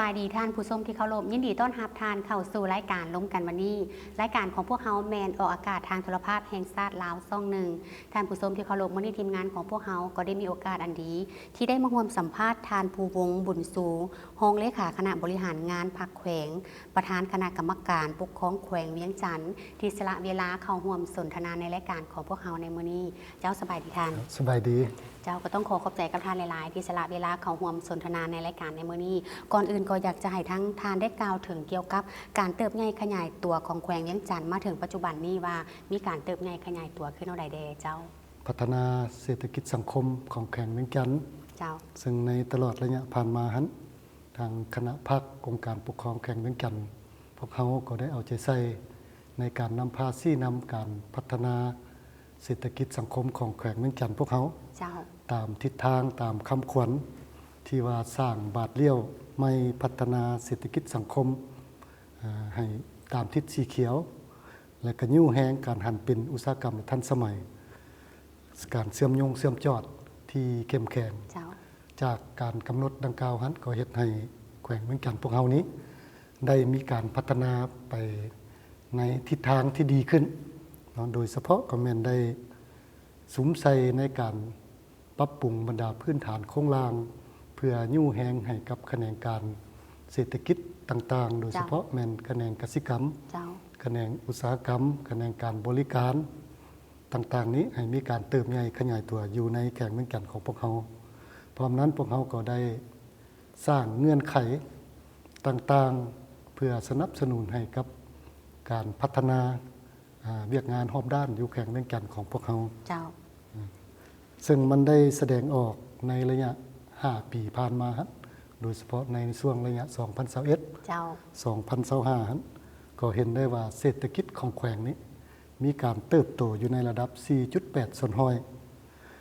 ສະບາຍດີທ່ານຜູ້ຊົມທີ່ເຄົາລົບ, ຍິນດີຕ້ອນຮັບທ່ານເຂົ້າສູ່ລາຍການລົມກັນວັນນີ້. ລາຍການຂອງພວກເຮົາແມ່ນອອກອາກາດທາງໂທລະພາບແຫ່ງຊາດລາວຊ່ອງໜຶ່ງ. ທ່ານຜູ້ຊົມທີ່ເຄົາລົບ, ມື້ນີ້ທີມງານຂອງພວກເຮົາກໍໄດ້ມີໂອກາດອັນດີ ທີ່ໄດ້ມາຮ່ວມສຳພາດທ່ານ ພູວົງ ບຸນຊູ ຮອງເລຂາຄະນະບໍລິຫານງານພັກແຂວງ, ປະທານຄະນະກຳມະການປົກຄອງແຂວງວຽງຈັນ ທີ່ສະຫຼະເວລາເຂົ້າຮ່ວມສົນທະນາໃນລາຍການຂອງພວກເຮົາໃນມື້ນີ້. ເຈົ້າ, ສະບາຍດີທ່ານ. ສະບາຍດີ. ເຈົ້າ, ກໍຕ້ອງຂໍຂອບໃຈກັບທ່ານຫຼາຍໆ ທີ່ສະຫຼະເວລາເຂົ້າຮ່ວມສົນທະນາໃນລາຍການໃນມື້ນີ້. ກ່ອນອື່ນກໍຢາກຈະໃຫ້ທັງທ່ານໄດ້ກ່າວເຖິງກ່ຽວກັບການເຕີບໃຫຍ່ຂະຫຍາຍຕົວຂອງແຂວງວຽງຈັນມາເຖິງປັດຈຸບັນນີ້ວ່າ ມີການເຕີບໃຫຍ່ຂະຫຍາຍຕົວຄືແນວໃດແດ່ເຈົ້າ? ພັດທະນາເສດຖະກິດສັງຄົມຂອງແຂວງວຽງຈັນ. ເຈົ້າ. ເຊິ່ງໃນຕະຫຼອດໄລຍະຜ່ານມາຫັ້ນ ທາງຄະນະພັກ ອົງການປົກຄອງແຂວງວຽງຈັນ ພວກເຮົາກໍໄດ້ເອົາໃຈໃສ່ໃນການນຳພາຊີ້ນຳການພັດທະນາເສດຖະກິດສັງຄົມຂອງແຂວງວຽງຈັນພວກເຮົາ. ເຈົ້າ. ຕາມທິດທາງ, ຕາມຄຳຂວັນທີ່ວ່າສ້າງບາດລ້ຽວໃໝ່, ພັດທະນາເສດຖະກິດສັງຄົມ ອາ ໃຫ້ຕາມທິດສີຂຽວ ແລະ ກະຍູ້ແຮງການຫັນເປັນອຸດສາຫະກຳ ແລະ ທັນສະໄໝ, ການເຊື່ອມໂຍງເຊື່ອມຈອດທີ່ເຂັ້ມແຂງ. ເຈົ້າ. ຈາກການກຳນົດດັ່ງກ່າວຫັ້ນ ກໍເຮັດໃຫ້ແຂວງວຽງຈັນພວກເຮົານີ້ ໄດ້ມີການພັດທະນາໄປໃນທິດທາງທີ່ດີຂຶ້ນເນາະ, ໂດຍສະເພາະກໍແມ່ນໄດ້ສຸມໃສ່ໃນການປັບປຸງບັນດາພື້ນຖານໂຄງລ່າງ ເພື່ອຍູ້ແຮງໃຫ້ກັບຂະແໜງການເສດຖະກິດຕ່າງໆ, ໂດຍສະເພາະແມ່ນຂະແໜງກະສິກຳ, ເຈົ້າ. ຂະແໜງອຸດສາຫະກຳ, ຂະແໜງການບໍລິການ ຕ່າງໆນີ້ ໃຫ້ມີການເຕີບໃຫຍ່ຂະຫຍາຍຕົວຢູ່ໃນແຂວງວຽງຈັນຂອງພວກເຮົາ. ພ້ອມນັ້ນພວກເຮົາກໍໄດ້ສ້າງເງື່ອນໄຂຕ່າງໆ ເພື່ອສະໜັບສະໜູນໃຫ້ກັບການພັດທະນາ ອາ ວຽກງານຮອບດ້ານຢູ່ແຂວງວຽງຈັນຂອງພວກເຮົາ. ເຈົ້າ. ເຊິ່ງມັນໄດ້ສະແດງອອກໃນໄລຍະຫ້າປີຜ່ານມາ, ໂດຍສະເພາະໃນຊ່ວງໄລຍະສອງພັນຊາວເອັດ ເຈົ້າ. ສອງພັນຊາວຫ້າ ຫັ້ນ ກໍເຫັນໄດ້ວ່າເສດຖະກິດຂອງແຂວງນີ້ ມີການເຕີບໂຕຢູ່ໃນລະດັບສີ່ຈຸດແປດສ່ວນຮ້ອຍ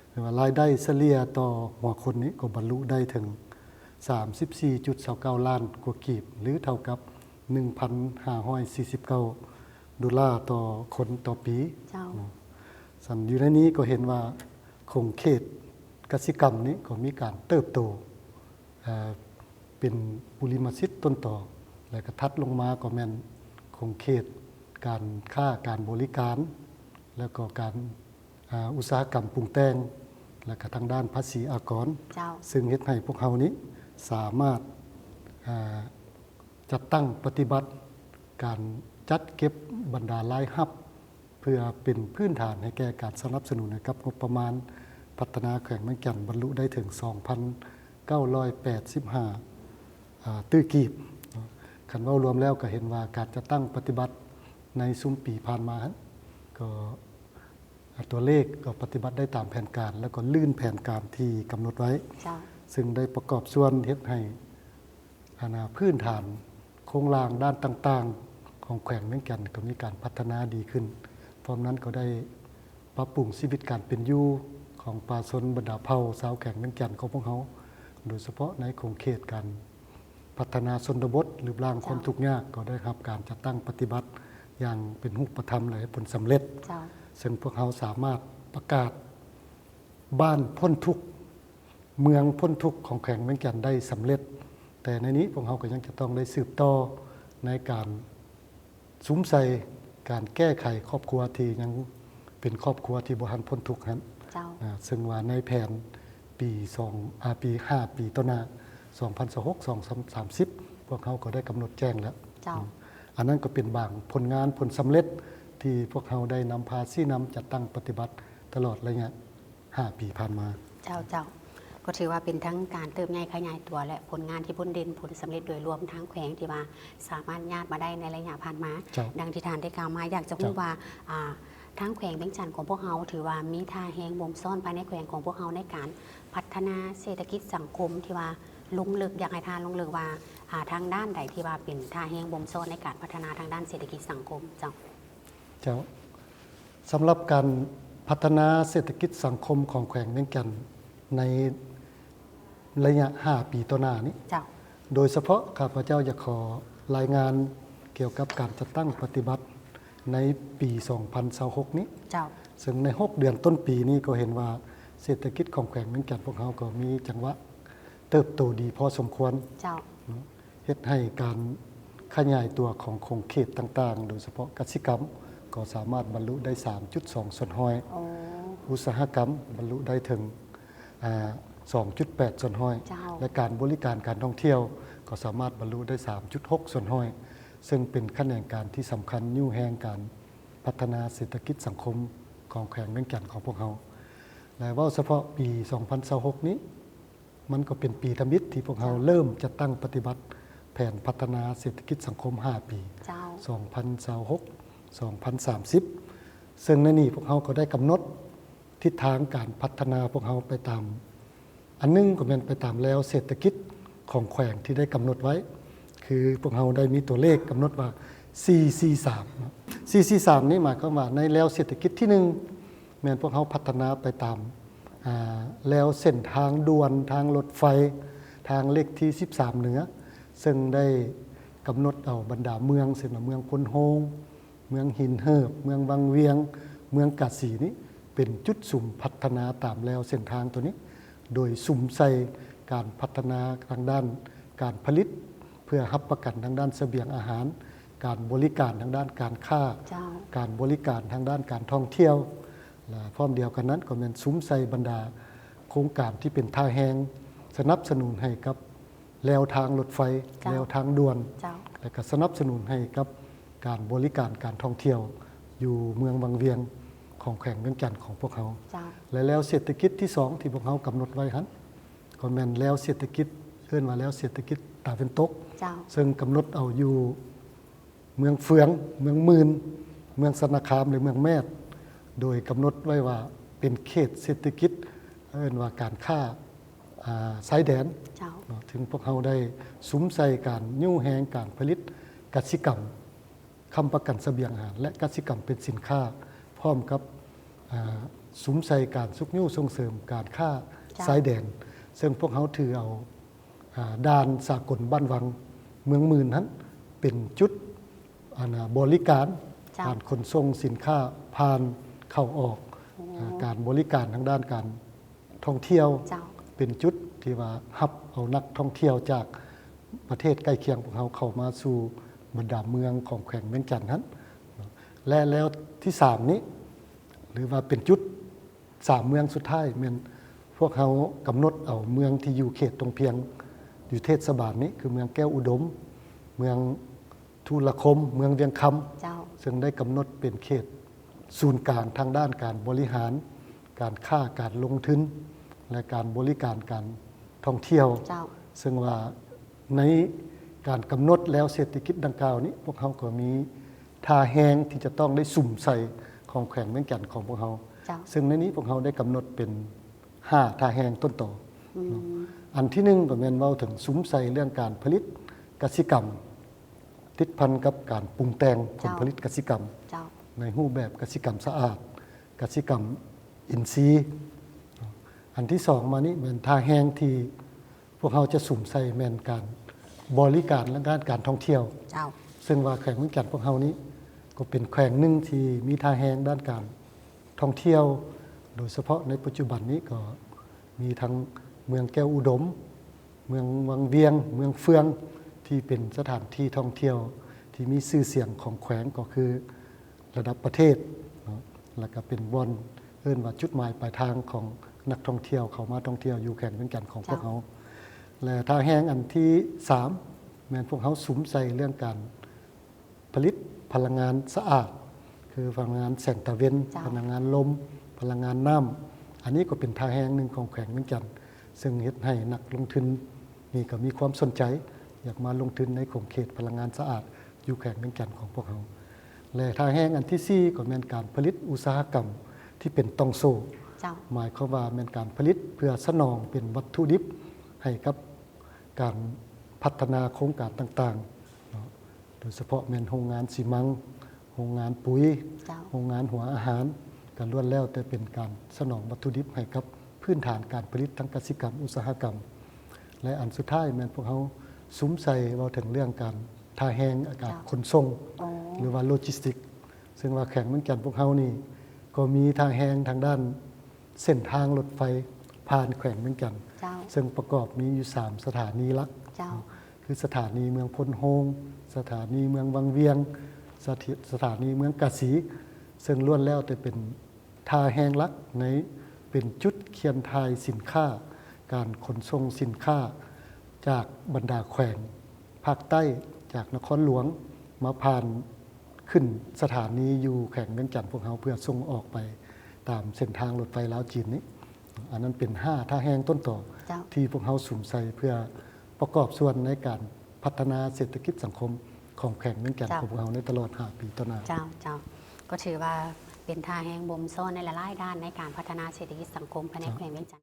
ຫຼືວ່າລາຍໄດ້ສະເລ່ຍຕໍ່ຫົວຄົນນີ້ກໍບັນລຸໄດ້ເຖິງສາມສິບສີ່ຈຸດຊາວເກົ້າລ້ານກວ່າກີບ ຫຼື ເທົ່າກັບໜຶ່ງພັນຫ້າຮ້ອຍສີ່ສິບເກົ້າໂດລາຕໍ່ຄົນຕໍ່ປີ. ເຈົ້າ. ເນາະ ຊັ້ນຢູ່ໃນນີ້ກໍເຫັນວ່າຂົງເຂດກະສິກຳນີ້ກໍມີການເຕີບໂຕ ເປັນບຸລິມະສິດຕົ້ນຕໍ ແລະ ກະຖັດລົງມາກໍແມ່ນຂົງເຂດການຄ້າການບໍລິການ ແລ້ວກໍການ ອາ ອຸດສາຫະກຳປຸງແຕ່ງ ແລະ ກະທາງດ້ານພາສີອາກອນ. ເຈົ້າ. ເຊິ່ງເຮັດໃຫ້ພວກເຮົານີ້ສາມາດ ອາ ຈັດຕັ້ງປະຕິບັດການຈັດເກັບບັນດາລາຍຮັບ ເພື່ອເປັນພື້ນຖານໃຫ້ແກ່ການສະໜັບສະໜູນໃຫ້ກັບງົບປະມານພັດທະນາແຂວງວຽງຈັນ ບັນລຸໄດ້ເຖິງສອງພັນເກົ້າຮ້ອຍແປດສິບຫ້າ ອາ ຕື້ກີບ. ຄັນເວົ້າລວມແລ້ວກໍເຫັນວ່າການຈັດຕັ້ງປະຕິບັດໃນຊຸມປີຜ່ານມາຫັ້ນ ກໍ ອາ ຕົວເລກກໍປະຕິບັດໄດ້ຕາມແຜນການ ແລ້ວກໍລື່ນແຜນການທີ່ກຳນົດໄວ້. ເຈົ້າ. ເຊິ່ງໄດ້ປະກອບສ່ວນເຮັດໃຫ້ ອັນນ່າ ພື້ນຖານໂຄງລ່າງດ້ານຕ່າງໆຂອງແຂວງວຽງຈັນກໍມີການພັດທະນາດີຂຶ້ນ. ພ້ອມນັ້ນກໍໄດ້ປັບປຸງຊີວິດການເປັນຢູ່ຂອງປະຊາຊົນບັນດາເຜົ່າຊາວແຂວງວຽງຈັນຂອງພວກເຮົາ, ໂດຍສະເພາະໃນຂົງເຂດການພັດທະນາຊົນນະບົດ ຫຼື ລ້າງຄວາມ ເຈົ້າ ທຸກຍາກ ກໍໄດ້ຮັບການຈັດຕັ້ງປະຕິບັດຢ່າງເປັນຮູບປະທຳ ແລະ ເຮັດຜົນສຳເລັດ. ເຈົ້າ. ເຊິ່ງພວກເຮົາສາມາດປະກາດ ບ້ານພົ້ນທຸກ ເມືອງພົ້ນທຸກຂອງແຂວງວຽງຈັນໄດ້ສຳເລັດ, ແຕ່ໃນນີ້ພວກເຮົາກໍຍັງຈະຕ້ອງໄດ້ສືບຕໍ່ໃນການສຸມໃສ່ການແກ້ໄຂຄອບຄົວທີ່ຍັງເປັນຄອບຄົວທີ່ບໍ່ທັນພົ້ນທຸກຫັ້ນ. ເຈົ້າ. ອາ ເຊິ່ງວ່າໃນແຜນປີສອງ ອາ ປີ ຫ້າປີຕໍ່ໜ້າ ສອງພັນຊາວຫົກ ສອງພັນສາມສິບ ພວກເຮົາກໍໄດ້ກຳນົດແຈ້ງແລ້ວ. ເຈົ້າ. ອັນນັ້ນກໍເປັນບາງຜົນງານຜົນສຳເລັດທີ່ພວກເຮົາໄດ້ນຳພາຊີ້ນຳຈັດຕັ້ງປະຕິບັດຕະຫຼອດໄລຍະ ຫ້າປີຜ່ານມາ. ເຈົ້າ, ເຈົ້າ. ກໍຖືວ່າເປັນທັງການເຕີບໃຫຍ່ຂະຫຍາຍຕົວ ແລະ ຜົນງານທີ່ພົ້ນເດັ່ນຜົນສຳເລັດໂດຍລວມທາງແຂວງທີ່ວ່າສາມາດຍາດມາໄດ້ໃນໄລຍະຜ່ານມາ. ເຈົ້າ. ດັ່ງທີ່ທ່ານໄດ້ກ່າວມາ, ຢາກຈະຮູ້ວ່າ ເຈົ້າ. ອາ ທາງແຂວງວຽງຈັນຂອງພວກເຮົາ ຖືວ່າມີທ່າແຮງບົ່ມຊ້ອນພາຍໃນແຂວງຂອງພວກເຮົາໃນການພັດທະນາເສດຖະກິດສັງຄົມ ທີ່ວ່າລົງເລິກ, ຢາກໃຫ້ທ່ານລົງເລິກວ່າ ອາ ທາງດ້ານໃດທີ່ວ່າເປັນທ່າແຮງບົ່ມຊ້ອນໃນການພັດທະນາທາງດ້ານເສດຖະກິດສັງຄົມ. ເຈົ້າ. ເຈົ້າ. ສຳລັບການພັດທະນາເສດຖະກິດສັງຄົມຂອງແຂວງວຽງຈັນໃນໄລຍະຫ້າປີຕໍ່ໜ້ານີ້. ເຈົ້າ. ໂດຍສະເພາະຂ້າພະເຈົ້າຢາກຂໍລາຍງານກ່ຽວກັບການຈັດຕັ້ງປະຕິບັດໃນປີສອງພັນຊາວຫົກນີ້. ເຈົ້າ. ເຊິ່ງໃນຫົກເດືອນຕົ້ນປີນີ້ກໍເຫັນວ່າເສດຖະກິດຂອງແຂວງວຽງຈັນພວກເຮົາກໍມີຈັງຫວະເຕີບໂຕດີພໍສົມຄວນ. ເຈົ້າ. ເນາະ. ເຮັດໃຫ້ການຂະຫຍາຍຕົວຂອງຂົງເຂດຕ່າງໆ ໂດຍສະເພາະກະສິກຳ ກໍສາມາດບັນລຸໄດ້ ສາມຈຸດສອງສ່ວນຮ້ອຍ, ໂອ້ ອຸດສາຫະກຳບັນລຸໄດ້ເຖິງ ອາ ສອງຈຸດແປດສ່ວນຮ້ອຍ ເຈົ້າ ແລະ ການບໍລິການການທ່ອງທ່ຽວກໍສາມາດບັນລຸໄດ້ ສາມຈຸດຫົກສ່ວນຮ້ອຍ ເຊິ່ງເປັນຂະແໜງການທີ່ສຳຄັນຍູ້ແຮງການພັດທະນາເສດຖະກິດສັງຄົມຂອງແຂວງວຽງຈັນຂອງພວກເຮົາ. ແລະ ເວົ້າສະເພາະປີສອງພັນຊາວຫົກນີ້ ມັນກໍເປັນປີທຳອິດທີ່ພວກເຮົາ ເຈົ້າ ເລີ່ມຈັດຕັ້ງປະຕິບັດແຜນພັດທະນາເສດຖະກິດສັງຄົມຫ້າປີ ເຈົ້າ ສອງພັນຊາວຫົກ ສອງພັນສາມສິບ ເຊິ່ງໃນນີ້ພວກເຮົາກໍໄດ້ກຳນົດທິດທາງການພັດທະນາພວກເຮົາໄປຕາມ ອັນໜຶ່ງກໍແມ່ນໄປຕາມແລວເສດຖະກິດຂອງແຂວງທີ່ໄດ້ກຳນົດໄວ້ ຄືພວກເຮົາໄດ້ມີຕົວເລກກຳນົດວ່າ ສີ່ສີ່ສາມ ເນາະ ສີ່ສີ່ສາມນີ້ໝາຍຄວາມວ່າໃນແລວເສດຖະກິດທີໜຶ່ງ ແມ່ນພວກເຮົາພັດທະນາໄປຕາມ ອາ ແລວເສັ້ນທາງດ່ວນ, ທາງລົດໄຟ, ທາງເລກທີສິບສາມເໜືອ ເຊິ່ງໄດ້ກຳນົດເອົາບັນດາເມືອງ ເຊັ່ນວ່າເມືອງໂພນໂຮງ, ເມືອງຫີນເຫີບ, ເມືອງວັງວຽງ, ເມືອງກາສີນີ້ ເປັນຈຸດສຸມພັດທະນາຕາມແລວເສັ້ນທາງໂຕນີ້ ໂດຍສຸມໃສ່ການພັດທະນາທາງດ້ານການຜະລິດ ເພື່ອຮັບປະກັນທາງດ້ານສະບຽງອາຫານ, ການບໍລິການທາງດ້ານການຄ້າ, ເຈົ້າ ການບໍລິການທາງດ້ານການທ່ອງທ່ຽວ ແລະ ພ້ອມດຽວກັນນັ້ນກໍແມ່ນສຸມໃສ່ບັນດາໂຄງການທີ່ເປັນທ່າແຮງ ສະໜັບສະໜູນໃຫ້ກັບແລວທາງລົດໄຟ, ເຈົ້າ ແລວທາງດ່ວນ ເຈົ້າ ແລະ ກໍສະໜັບສະໜູນໃຫ້ກັບການບໍລິການການທ່ອງທ່ຽວຢູ່ເມືອງວັງວຽງຂອງແຂວງວຽງຈັນຂອງພວກເຮົາ ເຈົ້າ ແລະ ແລວເສດຖະກິດທີສອງທີ່ພວກເຮົາກຳນົດໄວ້ຫັ້ນ ກໍແມ່ນແລວເສດຖະກິດ ເອີ້ນວ່າແລວເສດຖະກິດຕາເວັນຕົກ ເຈົ້າ ເຊິ່ງກຳນົດເອົາຢູ່ເມືອງເຟືອງ, ເມືອງໝື່ນ, ເມືອງຊະນະຄາມ ແລະ ເມືອງແມດ ໂດຍກຳນົດໄວ້ວ່າເປັນເຂດເສດຖະກິດ ເອີ້ນວ່າການຄ້າ ອາ ຊາຍແດນ ເຈົ້າ ເນາະ ເຊິ່ງພວກເຮົາໄດ້ສຸມໃສ່ການຍູ້ແຮງການຜະລິດກະສິກຳ ຄ້ຳປະກັນສະບຽງອາຫານ ແລະ ກະສິກຳເປັນສິນຄ້າ ພ້ອມກັບ ອາ ສຸມໃສ່ການຊຸກຍູ້ສົ່ງເສີມການຄ້າ ເຈົ້າ ຊາຍແດນ ເຊິ່ງພວກເຮົາຖືເອົາ ອາ ດ່ານສາກົນບ້ານວັງ ເມືອງໝື່ນຫັ້ນ ເປັນຈຸດ ອັນ ອາ ບໍລິການ ເຈົ້າ ການຂົນສົ່ງສິນຄ້າຜ່ານເຂົ້າອອກ ໂອ້ ອາ ການບໍລິການທາງດ້ານການ ທ່ອງທ່ຽວ ເຈົ້າ ເປັນຈຸດທີ່ວ່າຮັບເອົານັກທ່ອງທ່ຽວຈາກປະເທດໃກ້ຄຽງພວກເຮົາເຂົ້າມາສູ່ບັນດາເມືອງຂອງແຂວງວຽງຈັນຫັ້ນ ແລະ ແລ້ວທີສາມນີ້ ຫຼືວ່າເປັນຈຸດສາມເມືອງສຸດທ້າຍ ແມ່ນພວກເຮົາກຳນົດເອົາເມືອງທີ່ຢູ່ເຂດຕົງພຽງ ຢູ່ເທດສະບານນີ້ ຄືເມືອງແກ້ວອຸດົມ, ເມືອງ ທຸລະຄົມ ເມືອງວຽງຄຳ ເຈົ້າ ເຊິ່ງໄດ້ກຳນົດເປັນເຂດສູນກາງທາງດ້ານການບໍລິຫານ, ການຄ້າ, ການລົງທຶນ ແລະ ການບໍລິການການທ່ອງທ່ຽວ ເຈົ້າ ເຊິ່ງວ່າໃນການກຳນົດແລວເສດຖະກິດດັ່ງກ່າວນີ້ ພວກເຮົາກໍມີທ່າແຮງທີ່ຈະຕ້ອງໄດ້ສຸມໃສ່ຂອງແຂວງວຽງຈັນຂອງພວກເຮົາ ເຈົ້າ ເຊິ່ງໃນນີ້ພວກເຮົາໄດ້ກຳນົດເປັນຫ້າທ່າແຮງຕົ້ນຕໍ ອືມ ເນາະ ອັນທີໜຶ່ງກໍແມ່ນເວົ້າເຖິງສຸມໃສ່ເລື່ອງການຜະລິດກະສິກຳ ຕິດພັນກັບການປຸງແຕ່ງຜົນ ເຈົ້າ ຜະລິດກະສິກຳ ເຈົ້າ ໃນຮູບແບບກະສິກຳສະອາດ, ກະສິກຳອິນຊີ. ອັນທີສອງມານີ້ແມ່ນທ່າແຮງທີ່ພວກເຮົາຈະສຸມໃສ່ແມ່ນການບໍລິການ ແລະ ດ້ານການທ່ອງທ່ຽວ ເຈົ້າ ເຊິ່ງວ່າແຂວງວຽງຈັນພວກເຮົານີ້ກໍເປັນແຂວງໜຶ່ງທີ່ມີທ່າແຮງດ້ານການທ່ອງທ່ຽວ ໂດຍສະເພາະໃນປັດຈຸບັນນີ້ກໍມີທັງເມືອງແກ້ວອຸດົມ, ເມືອງວັງວຽງ, ເມືອງເຟືອງ ທີ່ເປັນສະຖານທີ່ທ່ອງທ່ຽວທີ່ມີຊື່ສຽງຂອງແຂວງ ກໍຄືລະດັບປະເທດເນາະ ແລ້ວກໍເປັນບ່ອນເອີ້ນວ່າຈຸດໝາຍປາຍທາງຂອງນັກທ່ອງທ່ຽວເຂົ້າມາທ່ອງທ່ຽວຢູ່ແຂວງວຽງຈັນຂອງພວກເຮົາ ເຈົ້າ ແລະ ທ່າແຮງອັນທີສາມ ແມ່ນພວກເຮົາສຸມໃສ່ເລື່ອງການ ຜະລິດພະລັງງານສະອາດ ຄືພະລັງງານແສງຕາເວັນ, ເຈົ້າ ພະລັງງານລົມ, ພະລັງງານນ້ຳ ອັນນີ້ກໍເປັນທ່າແຮງໜຶ່ງຂອງແຂວງວຽງຈັນ ເຊິ່ງເຮັດໃຫ້ນັກລົງທຶນນີ້ກໍມີຄວາມສົນໃຈ ຢາກມາລົງທຶນໃນຂົງເຂດພະລັງງານສະອາດຢູ່ແຂວງວຽງຈັນຂອງພວກເຮົາ ແລະ ທ່າແຮງອັນທີສີ່ ກໍແມ່ນການຜະລິດອຸດສາຫະກຳທີ່ເປັນຕ່ອງໂສ້ ເຈົ້າ ໝາຍຄວາມວ່າແມ່ນການຜະລິດເພື່ອສະໜອງເປັນວັດຖຸດິບໃຫ້ກັບການພັດທະນາໂຄງການຕ່າງໆເນາະ. ໂດຍສະເພາະແມ່ນໂຮງງານຊີມັງ, ໂຮງງານປຸຍ, ເຈົ້າ ໂຮງງານຫົວອາຫານ ກໍລ້ວນແລ້ວແຕ່ເປັນການສະໜອງວັດຖຸດິບໃຫ້ກັບພື້ນຖານການຜະລິດທາງກະສິກຳອຸດສາຫະກຳ ແລະ ອັນສຸດທ້າຍແມ່ນພວກເຮົາສຸມໃສ່ເວົ້າເຖິງເລື່ອງການທ່າແຮງ ການ ເຈົ້າ ຂົນສົ່ງ ອໍ ຫຼືວ່າໂລຈິສຕິກ ເຊິ່ງວ່າແຂວງວຽງຈັນພວກເຮົານີ້ກໍມີທ່າແຮງທາງດ້ານເສັ້ນທາງລົດໄຟຜ່ານແຂວງວຽງຈັນ ເຈົ້າ ເຊິ່ງປະກອບມີຢູ່ສາມສະຖານີຫຼັກ ເຈົ້າ ເນາະ. ຄືສະຖານີເມືອງໂພນໂຮງ, ສະຖານີເມືອງວັງວຽງ, ສະຖາ ສະຖານີເມືອງກາສີ ເຊິ່ງລ້ວນແລ້ວແຕ່ເປັນທ່າແຮງຫຼັກໃນ ເປັນຈຸດຄຽນຖ່າຍສິນຄ້າ, ການຂົນສົ່ງສິນຄ້າຈາກບັນດາແຂວງພາກໃຕ້, ຈາກນະຄອນຫຼວງ ມາຜ່ານຂຶ້ນສະຖານີຢູ່ແຂວງວຽງຈັນພວກເຮົາ ເພື່ອສົ່ງອອກໄປຕາມເສັ້ນທາງລົດໄຟລາວຈີນນີ້. ອັນນັ້ນເປັນຫ້າທ່າແຮງຕົ້ນຕໍ ເຈົ້າ ທີ່ພວກເຮົາສຸມໃສ່ເພື່ອປະກອບສ່ວນໃນການພັດທະນາເສດຖະກິດສັງຄົມຂອງແຂວງວຽງຈັນ ເຈົ້າ ຂອງພວກເຮົາໃນຕະຫຼອດຫ້າປີຕໍ່ໜ້າ. ເຈົ້າ ເຈົ້າ ກໍຖືວ່າເປັນທ່າແຮງບົ່ມຊ້ອນໃນຫຼາຍໆດ້ານໃນການພັດທະນາເສດຖະກິດສັງຄົມພາຍໃນ ເຈົ້າ ແຂວງວຽງຈັນ.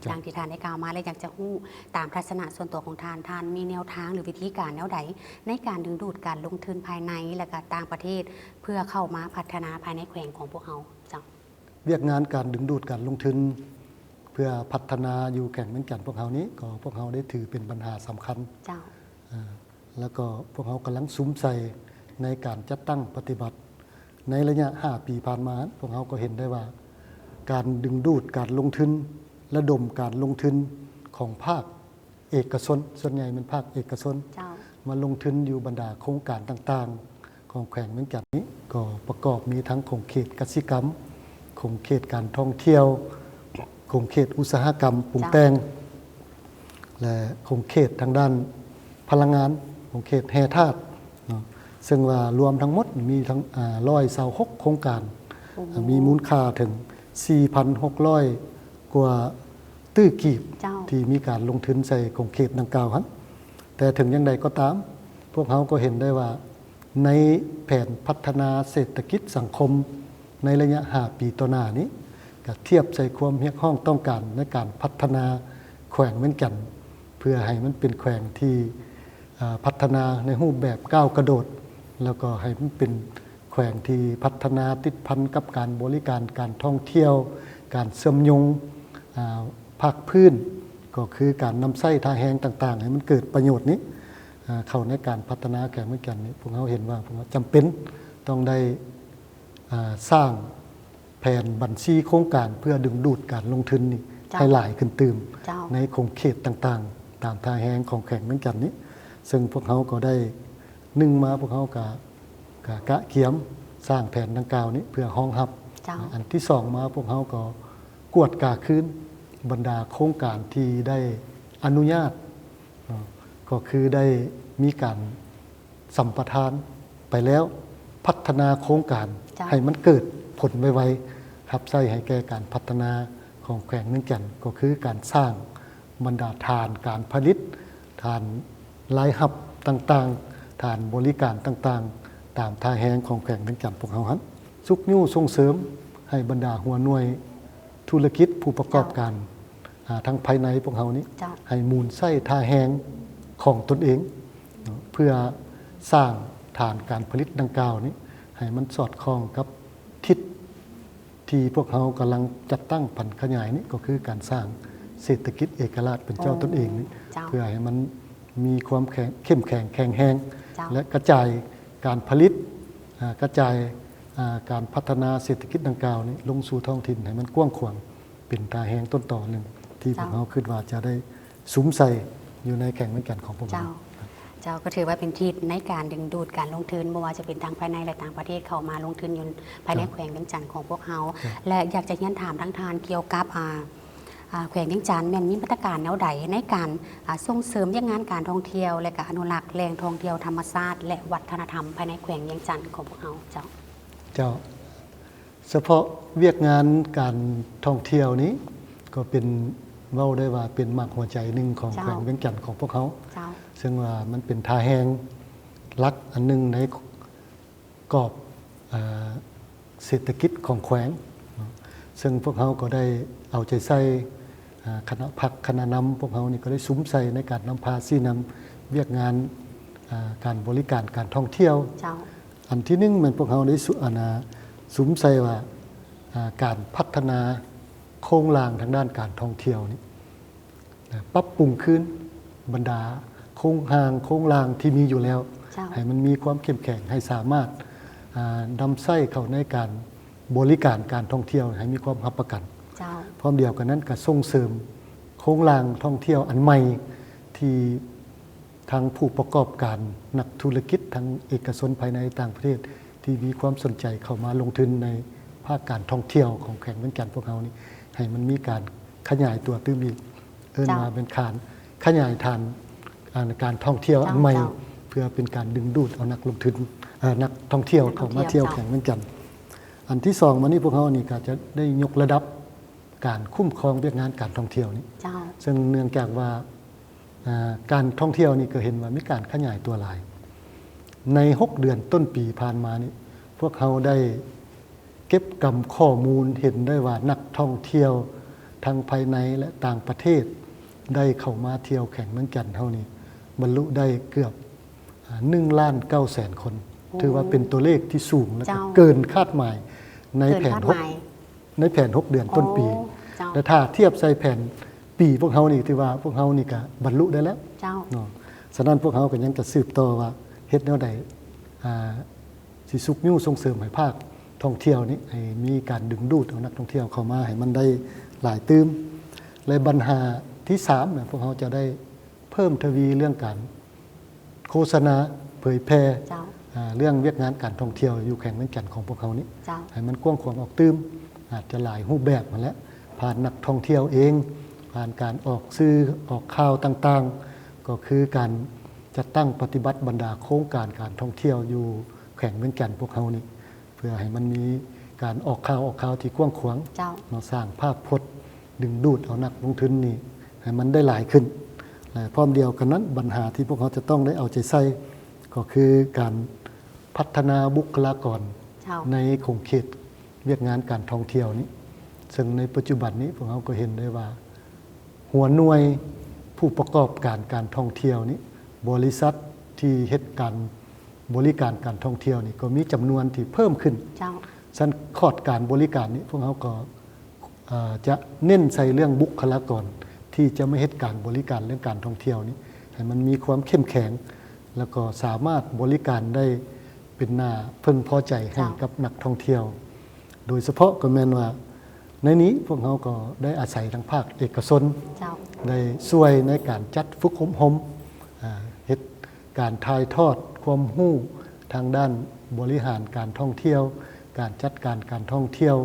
ເຈົ້າ ດັ່ງທີ່ທ່ານໄດ້ກ່າວມາ ແລະ ຢາກຈະຮູ້ຕາມທັດສະນະສ່ວນຕົວຂອງທ່ານ, ທ່ານມີແນວທາງ ຫຼື ວິທີການແນວໃດໃນການດຶງດູດການລົງທຶນພາຍໃນ ແລະ ກະຕ່າງປະເທດ ເພື່ອເຂົ້າມາພັດທະນາພາຍໃນແຂວງຂອງພວກເຮົາ? ເຈົ້າ. ວຽກງານການດຶງດູດການລົງທຶນ ເພື່ອພັດທະນາຢູ່ແຂວງວຽງຈັນພວກເຮົານີ້ ກໍພວກເຮົາໄດ້ຖືເປັນບັນຫາສຳຄັນ. ເຈົ້າ. ເອີ ແລ້ວກໍພວກເຮົາກຳລັງສຸມໃສ່ໃນການຈັດຕັ້ງປະຕິບັດ. ໃນໄລຍະຫ້າປີຜ່ານມາ ພວກເຮົາກໍເຫັນໄດ້ວ່າ ການດຶງດູດການລົງທຶນ, ລະດົມການລົງທຶນຂອງພາກເອກະຊົນ, ສ່ວນໃຫຍ່ແມ່ນພາກເອກະຊົນ ເຈົ້າ ມາລົງທຶນຢູ່ບັນດາໂຄງການຕ່າງໆ ຂອງແຂວງວຽງຈັນນີ້ ກໍປະກອບມີທັງຂົງເຂດກະສິກຳ, ຂົງເຂດການທ່ອງທ່ຽວ, ຂົງເຂດອຸດສາຫະກຳປຸງແຕ່ງ ເຈົ້າ ແລະ ຂົງເຂດທາງດ້ານພະລັງງານ, ຂົງເຂດແຮ່ທາດເນາະ, ເຊິ່ງວ່າລວມທັງໝົດມີທັງ ອາ ຮ້ອຍຊາວຫົກໂຄງການ ໂອ້ໂຫ ມີມູນຄ່າເຖິງສີ່ພັນຫົກຮ້ອຍກວ່າຕື້ກີບ ເຈົ້າ ທີ່ມີການລົງທຶນໃສ່ຂົງເຂດດັ່ງກ່າວຫັ້ນ. ແຕ່ເຖິງຢ່າງໃດກໍຕາມ ພວກເຮົາກໍເຫັນໄດ້ວ່າ ໃນແຜນພັດທະນາເສດຖະກິດສັງຄົມໃນໄລຍະຫ້າປີຕໍ່ໜ້ານີ້ ກະທຽບໃສ່ຄວາມຮຽກຮ້ອງຕ້ອງການໃນການພັດທະນາແຂວງວຽງຈັນ ເພື່ອໃຫ້ມັນເປັນແຂວງທີ່ ເອີ ພັດທະນາໃນຮູບແບບກ້າວກະໂດດ ແລ້ວກໍໃຫ້ມັນເປັນແຂວງທີ່ພັດທະນາຕິດພັນກັບການບໍລິການ, ການທ່ອງທ່ຽວ, ການເຊື່ອມໂຍງ ອາ ພາກພື້ນ ກໍຄືການນຳໃຊ້ທ່າແຮງຕ່າງໆ ໃຫ້ມັນເກີດປະໂຫຍດນີ້ ອາ ເຂົ້າໃນການພັດທະນາແຂວງວຽງຈັນນີ້ ພວກເຮົາເຫັນວ່າ ພວກເຮົາຈຳເປັນຕ້ອງໄດ້ ອາ ສ້າງແຜນບັນຊີໂຄງການເພື່ອດຶງດູດການລົງທຶນນີ້ ເຈົ້າ ໃຫ້ຫຼາຍຂຶ້ນຕື່ມ ເຈົ້າ ໃນຂົງເຂດຕ່າງໆ ຕາມທ່າແຮງຂອງແຂວງວຽງຈັນນີ້ ເຊິ່ງພວກເຮົາກໍໄດ້ ໜຶ່ງມາພວກເຮົາກະ ກະກະກຽມສ້າງແຜນດັ່ງກ່າວນີ້ເພື່ອຮອງຮັບ. ເຈົ້າ. ອັນທີສອງມາພວກເຮົາກໍກວດກາຄືນບັນດາໂຄງການທີ່ໄດ້ອະນຸຍາດເນາະ ກໍຄືໄດ້ມີການສຳປະທານໄປແລ້ວ ພັດທະນາໂຄງການ ເຈົ້າ ໃຫ້ມັນເກີດຜົນໄວໆ ຮັບໃຊ້ໃຫ້ແກ່ການພັດທະນາຂອງແຂວງວຽງຈັນ ກໍຄືການສ້າງ ບັນດາຖານການຜະລິດ, ຖານລາຍຮັບຕ່າງໆ, ຖານບໍລິການຕ່າງໆ ຕາມທ່າແຮງຂອງແຂວງວຽງຈັນພວກເຮົາຫັ້ນ ຊຸກຍູ້ສົ່ງເສີມໃຫ້ບັນດາຫົວໜ່ວຍທຸລະກິດ ຜູ້ປະກອບການ ເຈົ້າ ອາ ທາງພາຍໃນພວກເຮົານີ້ ເຈົ້າ ໃຫ້ໝູນໃຊ້ທ່າແຮງຂອງຕົນເອງເນາະ ເພື່ອສ້າງຖານການຜະລິດດັ່ງກ່າວນີ້ ໃຫ້ມັນສອດຄ່ອງກັບທິດ ທີ່ພວກເຮົາກຳລັງຈັດຕັ້ງຜັນຂະຫຍາຍນີ້ ກໍຄືການສ້າງເສດຖະກິດເອກະລາດເປັນເຈົ້າ ໂອ້ ຕົນເອງນີ້ ເຈົ້າ ເພື່ອໃຫ້ມັນມີຄວາມແຂງ ເຂັ້ມແຂງແຂງແຮງ ເຈົ້າ ແລະ ກະຈາຍການຜະລິດ ອາ ກະຈາຍ ອາ ການພັດທະນາເສດຖະກິດດັ່ງກ່າວນີ້ ລົງສູ່ທ້ອງຖິ່ນໃຫ້ມັນກວ້າງຂວາງ ເປັນທ່າແຮງຕົ້ນຕໍໜຶ່ງ ທີ່ພວກເຮົາຄິດວ່າຈະໄດ້ ສຸມໃສ່ຢູ່ໃນແຂວງວຽງຈັນຂອງພວກເຮົາ. ເຈົ້າ ເຈົ້າ ກໍຖືວ່າເປັນທິດໃນການດຶງດູດການລົງທຶນ ບໍ່ວ່າຈະເປັນທັງພາຍໃນ ແລະ ຕ່າງປະເທດ ເຂົ້າມາລົງທຶນຢູ່ພາຍໃນ ເຈົ້າ ແຂວງວຽງຈັນຂອງພວກເຮົາ. ເຈົ້າ ແລະ ຢາກຈະຮຽນຖາມທາງທ່ານກ່ຽວກັບ ອາ ອາ ແຂວງວຽງຈັນແມ່ນມີມາດຕະການແນວໃດໃນການ ອາ ສົ່ງເສີມວຽກງານການທ່ອງທ່ຽວ ແລະ ກະອະນຸລັກແຫຼ່ງທ່ອງທ່ຽວທຳມະຊາດ ແລະ ວັດທະນະທຳພາຍໃນແຂວງວຽງຈັນຂອງພວກເຮົາ? ເຈົ້າ ເຈົ້າ. ສະເພາະວຽກງານການທ່ອງທ່ຽວນີ້ ກໍເປັນ ເວົ້າໄດ້ວ່າເປັນໝາກຫົວໃຈໜຶ່ງຂອງ ເຈົ້າ ແຂວງວຽງຈັນຂອງພວກເຮົາ ເຈົ້າ ເຊິ່ງວ່າມັນເປັນທ່າແຮງຫຼັກອັນໜຶ່ງໃນກອບ ເອີ ເສດຖະກິດຂອງແຂວງເນາະ ເຊິ່ງພວກເຮົາກໍໄດ້ເອົາໃຈໃສ່ ອາ ຄະນະພັກຄະນະນຳພວກເຮົານີ້ກໍໄດ້ສຸມໃສ່ໃນການນຳພາຊີ້ນຳວຽກງານ ອາ ການບໍລິການການທ່ອງທ່ຽວ ເຈົ້າ ອັນທີໜຶ່ງແມ່ນພວກເຮົາໄດ້ສຸ ອັນນາ ສຸມໃສ່ວ່າ ອາ ການພັດທະນາໂຄງລ່າງທາງດ້ານການທ່ອງທ່ຽວນີ້ ປັບປຸງຄືນບັນດາໂຄງຮ່າງໂຄງລ່າງທີ່ມີຢູ່ແລ້ວ ເຈົ້າ ໃຫ້ມັນມີຄວາມເຂັ້ມແຂງ ໃຫ້ສາມາດ ອາ ນຳໃຊ້ເຂົ້າໃນການບໍລິການການທ່ອງທ່ຽວໃຫ້ມີຄວາມຮັບປະກັນ ເຈົ້າ ພ້ອມດຽວກັນນັ້ນກໍສົ່ງເສີມໂຄງລ່າງທ່ອງທ່ຽວອັນໃໝ່ທີ່ ທັງຜູ້ປະກອບການ, ນັກທຸລະກິດ, ທັງເອກະຊົນພາຍໃນ, ຕ່າງປະເທດ ທີ່ມີຄວາມສົນໃຈເຂົ້າມາລົງທຶນໃນພາກການທ່ອງທ່ຽວຂອງແຂວງວຽງຈັນພວກເຮົານີ້ ໃຫ້ມັນມີການຂະຫຍາຍຕົວຕື່ມອີກ, ເອີ້ນວ່າເປັນການຂະຫຍາຍຖານການທ່ອງທ່ຽວອັນໃໝ່ ເພື່ອເປັນການດຶງດູດເອົານັກລົງທຶນ, ເອີ ນັກທ່ອງທ່ຽວເຂົ້າມາທ່ຽວແຂວງວຽງຈັນ. ອັນທີສອງມານີ້ ພວກເຮົານີ້ກໍຈະໄດ້ຍົກລະດັບການຄຸ້ມຄອງວຽກງານການທ່ອງທ່ຽວນີ້ ເຊິ່ງເນື່ອງຈາກວ່າ ອາ ການທ່ອງທ່ຽວນີ້ກໍເຫັນວ່າມີການຂະຫຍາຍຕົວຫຼາຍ. ໃນຫົກເດືອນຕົ້ນປີຜ່ານມານີ້ ພວກເຮົາໄດ້ເກັບກຳຂໍ້ມູນ ເຫັນໄດ້ວ່ານັກທ່ອງທ່ຽວທັງພາຍໃນ ແລະ ຕ່າງປະເທດ ໄດ້ເຂົ້າມາທ່ຽວແຂວງວຽງຈັນເຮົານີ້ ບັນລຸໄດ້ເກືອບ ອາ ໜຶ່ງລ້ານເກົ້າແສນຄົນ. ໂອ້ ຖືວ່າເປັນຕົວເລກທີ່ສູງ ແລະ ເກີນຄາດໝາຍໃນແຜນຫົກ ໃນແຜນຫົກເດືອນຕົ້ນປີ ແລະ ຖ້າທຽບໃສ່ແຜນປີພວກເຮົານີ້ ຖືວ່າພວກເຮົານີ້ກະບັນລຸໄດ້ແລ້ວເນາະ. ສະນັ້ນພວກເຮົາກໍຍັງຈະສືບຕໍ່ວ່າເຮັດແນວໃດ ອາ ຊິຊຸກຍູ້ສົ່ງເສີມໃຫ້ພາກທ່ອງທ່ຽວນີ້ ໃຫ້ມີການດຶງດູດເອົານັກທ່ອງທ່ຽວເຂົ້າມາໃຫ້ມັນໄດ້ຫຼາຍຕື່ມ. ແລະ ບັນຫາທີສາມນະ ພວກເຮົາຈະໄດ້ເພີ່ມທະວີເລື່ອງການ ໂຄສະນາເຜີຍແຜ່ ເຈົ້າ ອາ ເລື່ອງວຽກງານການທ່ອງທ່ຽວຢູ່ແຂວງວຽງຈັນຂອງພວກເຮົານີ້ ເຈົ້າ ໃຫ້ມັນກວ້າງຂວາງອອກຕື່ມ, ອາດຈະຫຼາຍຮູບແບບຫັ້ນແຫຼະ, ຜ່ານນັກທ່ອງທ່ຽວເອງ, ຜ່ານການອອກສື່ອອກຂ່າວຕ່າງໆ, ກໍຄືການຈັດຕັ້ງປະຕິບັດບັນດາໂຄງການການທ່ອງທ່ຽວຢູ່ແຂວງວຽງຈັນພວກເຮົານີ້ ເພື່ອໃຫ້ມັນມີການອອກຂ່າວ ອອກຂ່າວທີ່ກວ້າງຂວາງ ເຈົ້າ ເນາະ, ສ້າງພາບພົດ ດຶງດູດເອົານັກລົງທຶນນີ້ໃຫ້ມັນໄດ້ຫຼາຍຂຶ້ນ ແລະ ພ້ອມດຽວກັນນັ້ນ ບັນຫາທີ່ພວກເຮົາຈະຕ້ອງໄດ້ເອົາໃຈໃສ່ ກໍຄືການພັດທະນາບຸກຄະລາກອນ ເຈົ້າ ໃນຂົງເຂດວຽກງານການທ່ອງທ່ຽວນີ້ ເຊິ່ງໃນປັດຈຸບັນນີ້ພວກເຮົາກໍເຫັນໄດ້ວ່າ ຫົວໜ່ວຍຜູ້ປະກອບການການທ່ອງທ່ຽວນີ້ ບໍລິສັດທີ່ເຮັດການບໍລິການການທ່ອງທ່ຽວນີ້ ກໍມີຈຳນວນທີ່ເພີ່ມຂຶ້ນ ເຈົ້າ ຊັ້ນຂອດການບໍລິການນີ້ ພວກເຮົາກໍ ເອີ ຈະເນັ້ນໃສ່ເລື່ອງບຸກຄະລາກອນ ທີ່ຈະມາເຮັດການບໍລິການເລື່ອງການທ່ອງທ່ຽວນີ້ ໃຫ້ມັນມີຄວາມເຂັ້ມແຂງ ແລ້ວກໍສາມາດບໍລິການໄດ້ເປັນໜ້າເພິ່ງພໍໃຈໃຫ້ ເຈົ້າ ກັບນັກທ່ອງທ່ຽວ. ໂດຍສະເພາະກໍແມ່ນວ່າ ໃນນີ້ພວກເຮົາກໍໄດ້ອາໄສທາງພາກເອກະຊົນ ເຈົ້າ ໄດ້ຊ່ວຍໃນການຈັດຝຶກອົບຮົມ ອາ ເຮັດການຖ່າຍທອດຄວາມຮູ້ທາງດ້ານບໍລິຫານການທ່ອງທ່ຽວ, ການຈັດການການທ່ອງທ່ຽວ,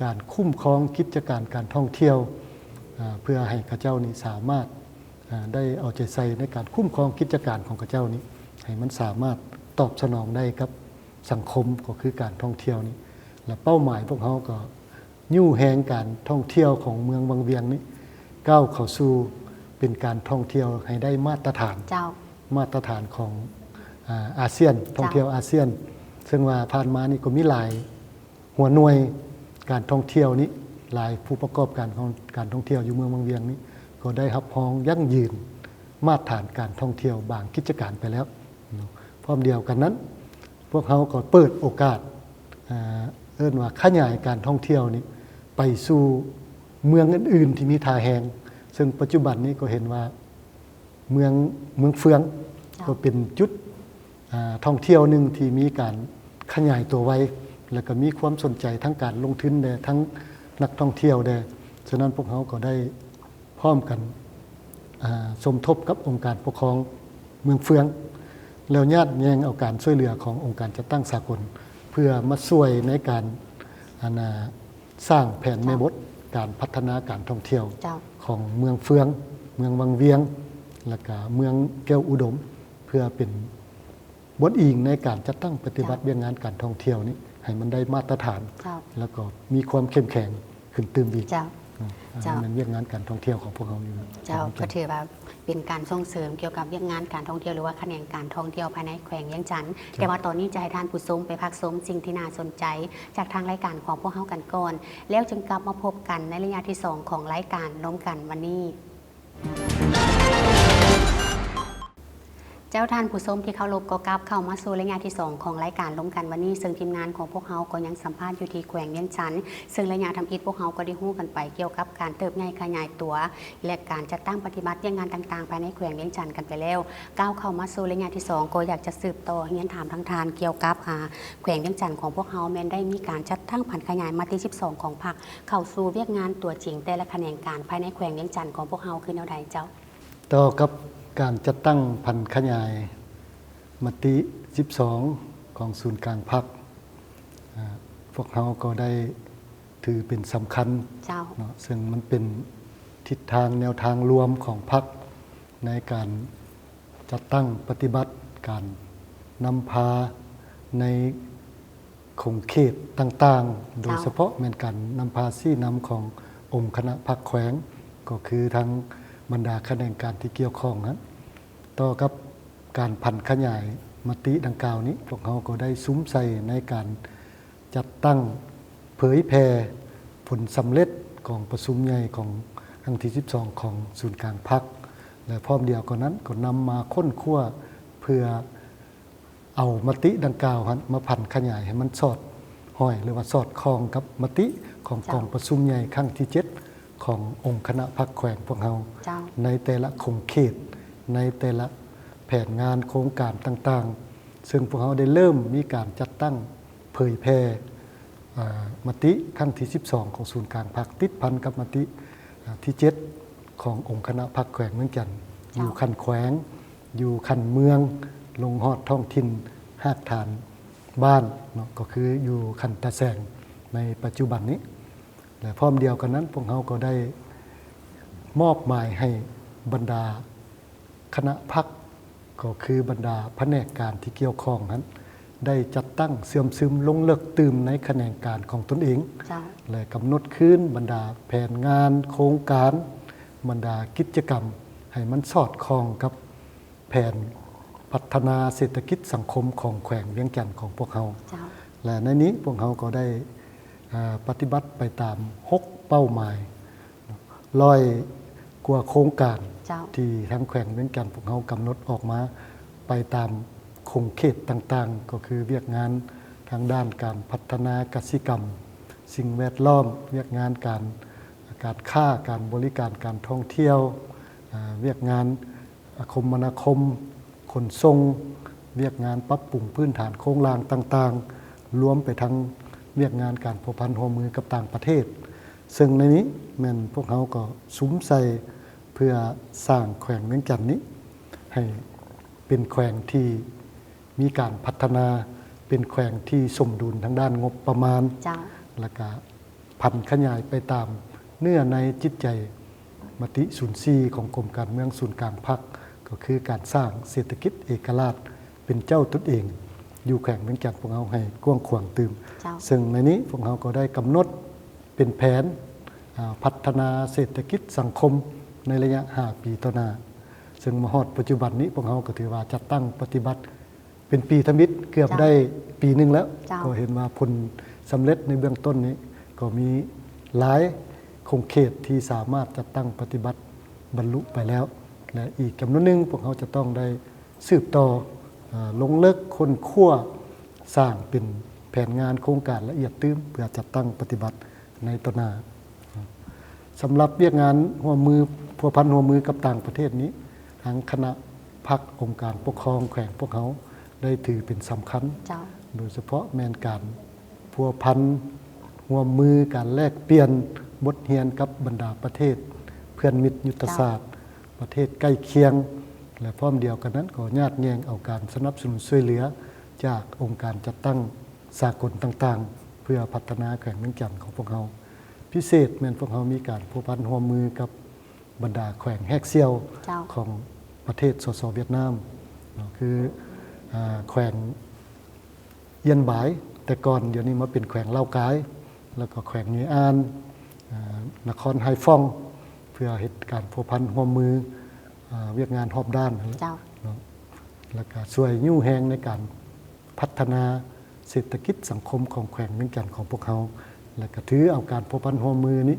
ການຄຸ້ມຄອງກິດຈະການການທ່ອງທ່ຽວ ອາ ເພື່ອໃຫ້ເຂົາເຈົ້ານີ້ສາມາດ ອາ ໄດ້ເອົາໃຈໃສ່ໃນການຄຸ້ມຄອງກິດຈະການຂອງເຂົາເຈົ້ານີ້ ໃຫ້ມັນສາມາດຕອບສະໜອງໄດ້ກັບສັງຄົມ ກໍຄືການທ່ອງທ່ຽວນີ້ ແລະ ເປົ້າໝາຍພວກເຮົາກໍຍູ້ແຮງການທ່ອງທ່ຽວຂອງເມືອງວັງວຽງນີ້ ກ້າວເຂົ້າສູ່ເປັນການທ່ອງທ່ຽວໃຫ້ໄດ້ມາດຕະຖານ ເຈົ້າ ມາດຕະຖານຂອງ ອາ ອາຊຽນ ເຈົ້າ ທ່ອງທ່ຽວອາຊຽນ ເຊິ່ງວ່າຜ່ານມານີ້ກໍມີຫຼາຍ ຫົວໜ່ວຍການທ່ອງທ່ຽວນີ້ ຫຼາຍຜູ້ປະກອບການຂອງການທ່ອງທ່ຽວຢູ່ເມືອງວັງວຽງນີ້ ກໍໄດ້ຮັບຮອງຢັ້ງຢືນມາດຖານການທ່ອງທ່ຽວບາງກິດຈະການໄປແລ້ວເນາະ. ພ້ອມດຽວກັນນັ້ນ ພວກເຮົາກໍເປີດໂອກາດ ເອີ້ນວ່າຂະຫຍາຍການທ່ອງທ່ຽວນີ້ໄປສູ່ເມືອງອື່ນໆທີ່ມີທ່າແຮງ ເຊິ່ງປັດຈຸບັນນີ້ກໍເຫັນວ່າ ເມືອງ ເມືອງເຟືອງ ເຈົ້າ ກໍເປັນຈຸດ ອາ ທ່ອງທ່ຽວໜຶ່ງທີ່ມີການຂະຫຍາຍຕົວໄວ ແລະ ກໍມີຄວາມສົນໃຈທັງການລົງທຶນແດ່ ທັງນັກທ່ອງທ່ຽວແດ່. ສະນັ້ນພວກເຮົາກໍໄດ້ພ້ອມກັນ ອາ ສົມທົບກັບອົງການປົກຄອງເມືອງເຟືອງ ແລ້ວຍາດແຍ່ງເອົາການຊ່ວຍເຫຼືອຂອງອົງການຈັດຕັ້ງສາກົນ ເພື່ອມາຊ່ວຍໃນການ ອັນ ອາ ສ້າງແຜນແມ່ບົດ ເຈົ້າ ການພັດທະນາການທ່ອງທ່ຽວ ເຈົ້າ ຂອງເມືອງເຟືອງ, ເມືອງວັງວຽງ ແລ້ວກະເມືອງແກ້ວອຸດົມ ເພື່ອເປັນບົດອີງໃນການຈັດຕັ້ງປະຕິບັດ ເຈົ້າ ວຽກງານການທ່ອງທ່ຽວນີ້ໃຫ້ມັນໄດ້ມາດຕະຖານ ເຈົ້າ ແລ້ວກໍມີຄວາມເຂັ້ມແຂງຂຶ້ນຕື່ມອີກ ເຈົ້າ ເນາະ. ເຈົ້າ ອັນນັ້ນແມ່ນວຽກງານການທ່ອງທ່ຽວຂອງພວກເຮົາຢູ່ ເຈົ້າ ກໍຖືວ່າ ເປັນການສົ່ງເສີມກ່ຽວກັບວຽກງານການທ່ອງທ່ຽວ ຫຼືວ່າຂະແໜງການທ່ອງທ່ຽວພາຍໃນແຂວງວຽງຈັນ. ເຈົ້າ ແຕ່ວ່າຕອນນີ້ຈະໃຫ້ທ່ານຜູ້ຊົມໄປພັກຊົມສິ່ງທີ່ໜ້າສົນໃຈຈາກທາງລາຍການຂອງພວກເຮົາກັນກ່ອນ ແລ້ວຈຶ່ງກັບມາພົບກັນໃນໄລຍະທີສອງຂອງລາຍການລົມກັນວັນນີ້. ເຈົ້າ ທ່ານຜູ້ຊົມທີ່ເຄົາລົບ, ກໍກັບເຂົ້າມາສູ່ໄລຍະທີສອງຂອງລາຍການລົມກັນວັນນີ້, ເຊິ່ງທີມງານຂອງພວກເຮົາກໍຍັງສຳພາດຢູ່ທີ່ແຂວງວຽງຈັນ, ເຊິ່ງໄລຍະທຳອິດພວກເຮົາກໍໄດ້ຮູ້ກັນໄປກ່ຽວກັບການເຕີບໃຫຍ່ຂະຫຍາຍຕົວ ແລະ ການຈັດຕັ້ງປະຕິບັດວຽກງານຕ່າງໆ ພາຍໃນແຂວງວຽງຈັນກັນໄປແລ້ວ. ກ້າວເຂົ້າມາສູ່ໄລຍະທີສອງ ກໍຢາກຈະສືບຕໍ່ຮຽນຖາມທາງທ່ານກ່ຽວກັບ ອາ ແຂວງວຽງຈັນຂອງພວກເຮົາ ແມ່ນໄດ້ມີການຈັດຕັ້ງຜັນຂະຫຍາຍມະຕິສິບສອງຂອງພັກ ເຂົ້າສູ່ວຽກງານຕົວຈິງແຕ່ລະຂະແໜງການພາຍໃນແຂວງວຽງຈັນຂອງພວກເຮົາຄືແນວໃດເຈົ້າ? ຕໍ່ກັບ ການຈັດຕັ້ງຜັນຂະຫຍາຍມະຕິສິບສອງຂອງສູນກາງພັກ ອາ ພວກເຮົາກໍໄດ້ຖືເປັນສຳຄັນ ເຈົ້າ ເນາະ ເຊິ່ງມັນເປັນທິດທາງແນວທາງລວມຂອງພັກ ໃນການຈັດຕັ້ງປະຕິບັດການນຳພາໃນ ຂົງເຂດຕ່າງໆ ເຈົ້າ ໂດຍສະເພາະແມ່ນການນຳພາຊີ້ນຳຂອງອົງຄະນະພັກແຂວງ ກໍຄືທາງບັນດາຂະແໜງການທີ່ກ່ຽວຂ້ອງຫັ້ນ. ຕໍ່ກັບການຜັນຂະຫຍາຍມະຕິດັ່ງກ່າວນີ້ ພວກເຮົາກໍໄດ້ສຸມໃສ່ໃນການຈັດຕັ້ງເຜີຍແຜ່ຜົນສຳເລັດກອງປະຊຸມໃຫຍ່ຂອງຄັ້ງທີສິບສອງຂອງສູນກາງພັກ ແລະ ພ້ອມດຽວກັນນັ້ນກໍນຳມາຄົ້ນຄວ້າເພື່ອ ເອົາມະຕິດັ່ງກ່າວຫັ້ນມາຜັນຂະຫຍາຍໃຫ້ມັນສອດຫ້ອຍ ຫຼືວ່າສອດຄ່ອງກັບມະຕິຂອງ ເຈົ້າ ກອງປະຊຸມໃຫຍ່ຄັ້ງທີເຈັດຂອງອົງຄະນະພັກແຂວງພວກເຮົາ ເຈົ້າ ໃນແຕ່ລະຂົງເຂດ ໃນແຕ່ລະແຜນງານໂຄງການຕ່າງໆ ເຊິ່ງພວກເຮົາໄດ້ເລີ່ມມີການຈັດຕັ້ງເຜີຍແຜ່ ອາ ມະຕິຄັ້ງທີສິບສອງຂອງສູນກາງພັກ ຕິດພັນກັບມະຕິ ອາ ທີເຈັດຂອງອົງຄະນະພັກແຂວງວຽງຈັນ ເຈົ້າ ຢູ່ຂັ້ນແຂວງ ຢູ່ຂັ້ນເມືອງ ລົງຮອດທ້ອງຖິ່ນຮາກຖານບ້ານເນາະ ກໍຄືຢູ່ຂັ້ນຕາແສງໃນປັດຈຸບັນນີ້ ແລະ ພ້ອມດຽວກັນນັ້ນ ພວກເຮົາກໍໄດ້ມອບໝາຍໃຫ້ບັນດາຄະນະພັກ ກໍຄືບັນດາພະແນກການທີ່ກ່ຽວຂ້ອງຫັ້ນ ໄດ້ຈັດຕັ້ງເຊື່ອມຊຶມລົງເລິກຕື່ມໃນຂະແໜງການຂອງຕົນເອງ ເຈົ້າ ແລະ ກຳນົດຄືນບັນດາແຜນງານໂຄງການ ບັນດາກິດຈະກຳໃຫ້ມັນສອດຄ່ອງກັບ ແຜນພັດທະນາເສດຖະກິດສັງຄົມຂອງແຂວງວຽງຈັນຂອງພວກເຮົາ ເຈົ້າ ແລະ ໃນນີ້ພວກເຮົາກໍໄດ້ ອາ ປະຕິບັດໄປຕາມຫົກເປົ້າໝາຍ ຮ້ອຍກວ່າໂຄງການ ເຈົ້າ ທີ່ທາງແຂວງວຽງຈັນພວກເຮົາກຳນົດອອກມາ ໄປຕາມຂົງເຂດຕ່າງໆ ກໍຄືວຽກງານທາງດ້ານການພັດທະນາກະສິກຳ, ສິ່ງແວດລ້ອມ, ວຽກງານການ ການຄ້າ, ການບໍລິການ, ການທ່ອງທ່ຽວ, ອາ ວຽກງານ ອາ ຄົມມະນາຄົມ, ຂົນສົ່ງ, ວຽກງານປັບປຸງພື້ນຖານໂຄງລ່າງຕ່າງໆ, ລວມໄປທັງວຽກງານການພົວພັນຮ່ວມມືກັບຕ່າງປະເທດ. ເຊິ່ງໃນນີ້ແມ່ນພວກເຮົາກໍສຸມໃສ່ເພື່ອສ້າງແຂວງວຽງຈັນນີ້ໃຫ້ເປັນແຂວງທີ່ມີການພັດທະນາ, ເປັນແຂວງທີ່ສົມດຸນທາງດ້ານງົບປະມານ, ເຈົ້າ ແລ້ວກະ ຜັນຂະຫຍາຍໄປຕາມເນື້ອໃນຈິດໃຈມະຕິສູນສີ່ຂອງກົມການເມືອງສູນກາງພັກ ກໍຄືການສ້າງເສດຖະກິດເອກະລາດເປັນເຈົ້າຕົນເອງ ຢູ່ແຂວງວຽງຈັນພວກເຮົາໃຫ້ກວ້າງຂວາງຕື່ມ. ເຈົ້າ. ເຊິ່ງໃນນີ້ພວກເຮົາກໍໄດ້ກຳນົດເປັນແຜນ ອາ ພັດທະນາເສດຖະກິດສັງຄົມໃນໄລຍະຫ້າປີຕໍ່ໜ້າ, ເຊິ່ງມາຮອດປັດຈຸບັນນີ້ພວກເຮົາກໍຖືວ່າຈັດຕັ້ງປະຕິບັດ ເປັນປີທຳອິດ ເກືອບ ເຈົ້າ ໄດ້ປີໜຶ່ງແລ້ວ. ເຈົ້າ. ກໍເຫັນວ່າຜົນສຳເລັດໃນເບື້ອງຕົ້ນນີ້ ກໍມີຫຼາຍຂົງເຂດທີ່ສາມາດຈັດຕັ້ງປະຕິບັດບັນລຸໄປແລ້ວ ແລະ ອີກຈຳນວນໜຶ່ງ ພວກເຮົາຈະຕ້ອງໄດ້ສືບຕໍ່ ເອີ ລົງເລິກຄົ້ນຄວ້າ ສ້າງເປັນແຜນງານໂຄງການລະອຽດຕື່ມ ເພື່ອຈັດຕັ້ງປະຕິບັດ ໃນຕໍ່ໜ້າ. ສຳລັບວຽກງານຮ່ວມມື ພົວພັນຮ່ວມມືກັບຕ່າງປະເທດນີ້ ທາງຄະນະພັກອົງການປົກຄອງແຂວງພວກເຮົາໄດ້ຖືເປັນສຳຄັນ. ເຈົ້າ. ໂດຍສະເພາະແມ່ນການພົວພັນຮ່ວມມື, ການແລກປ່ຽນບົດຮຽນກັບບັນດາປະເທດເພື່ອນມິດຍຸດທະສາດ, ເຈົ້າ ປະເທດໃກ້ຄຽງ ແລະ ພ້ອມດຽວກັນນັ້ນກໍຍາດແຍ່ງເອົາການສະໜັບສະໜູນຊ່ວຍເຫຼືອຈາກອົງການຈັດຕັ້ງ ສາກົນຕ່າງໆ ເພື່ອພັດທະນາແຂວງວຽງຈັນຂອງພວກເຮົາ. ພິເສດແມ່ນພວກເຮົາມີການພົວພັນຮ່ວມມືກັບບັນດາແຂວງແຮກສ່ຽວ ເຈົ້າ ຂອງປະເທດ ສສ ຫວຽດນາມເນາະ ຄື ອາ ແຂວງອຽນບາຍ ແຕ່ກ່ອນ, ດຽວນີ້ມາເປັນແຂວງລາວກາຍ ແລ້ວກໍແຂວງເງອານ, ອາ ນະຄອນໄຮຟອງ ເພື່ອເຮັດການພົວພັນຮ່ວມມື ອາ ວຽກງານຮອບດ້ານນັ້ນແຫຼະ ເຈົ້າ ເນາະ ແລ້ວກໍຊ່ວຍຍູ້ແຮງໃນການ ພັດທະນາເສດຖະກິດສັງຄົມຂອງແຂວງວຽງຈັນຂອງພວກເຮົາ ແລະ ກະຖືເອົາການພົວພັນຮ່ວມມືນີ້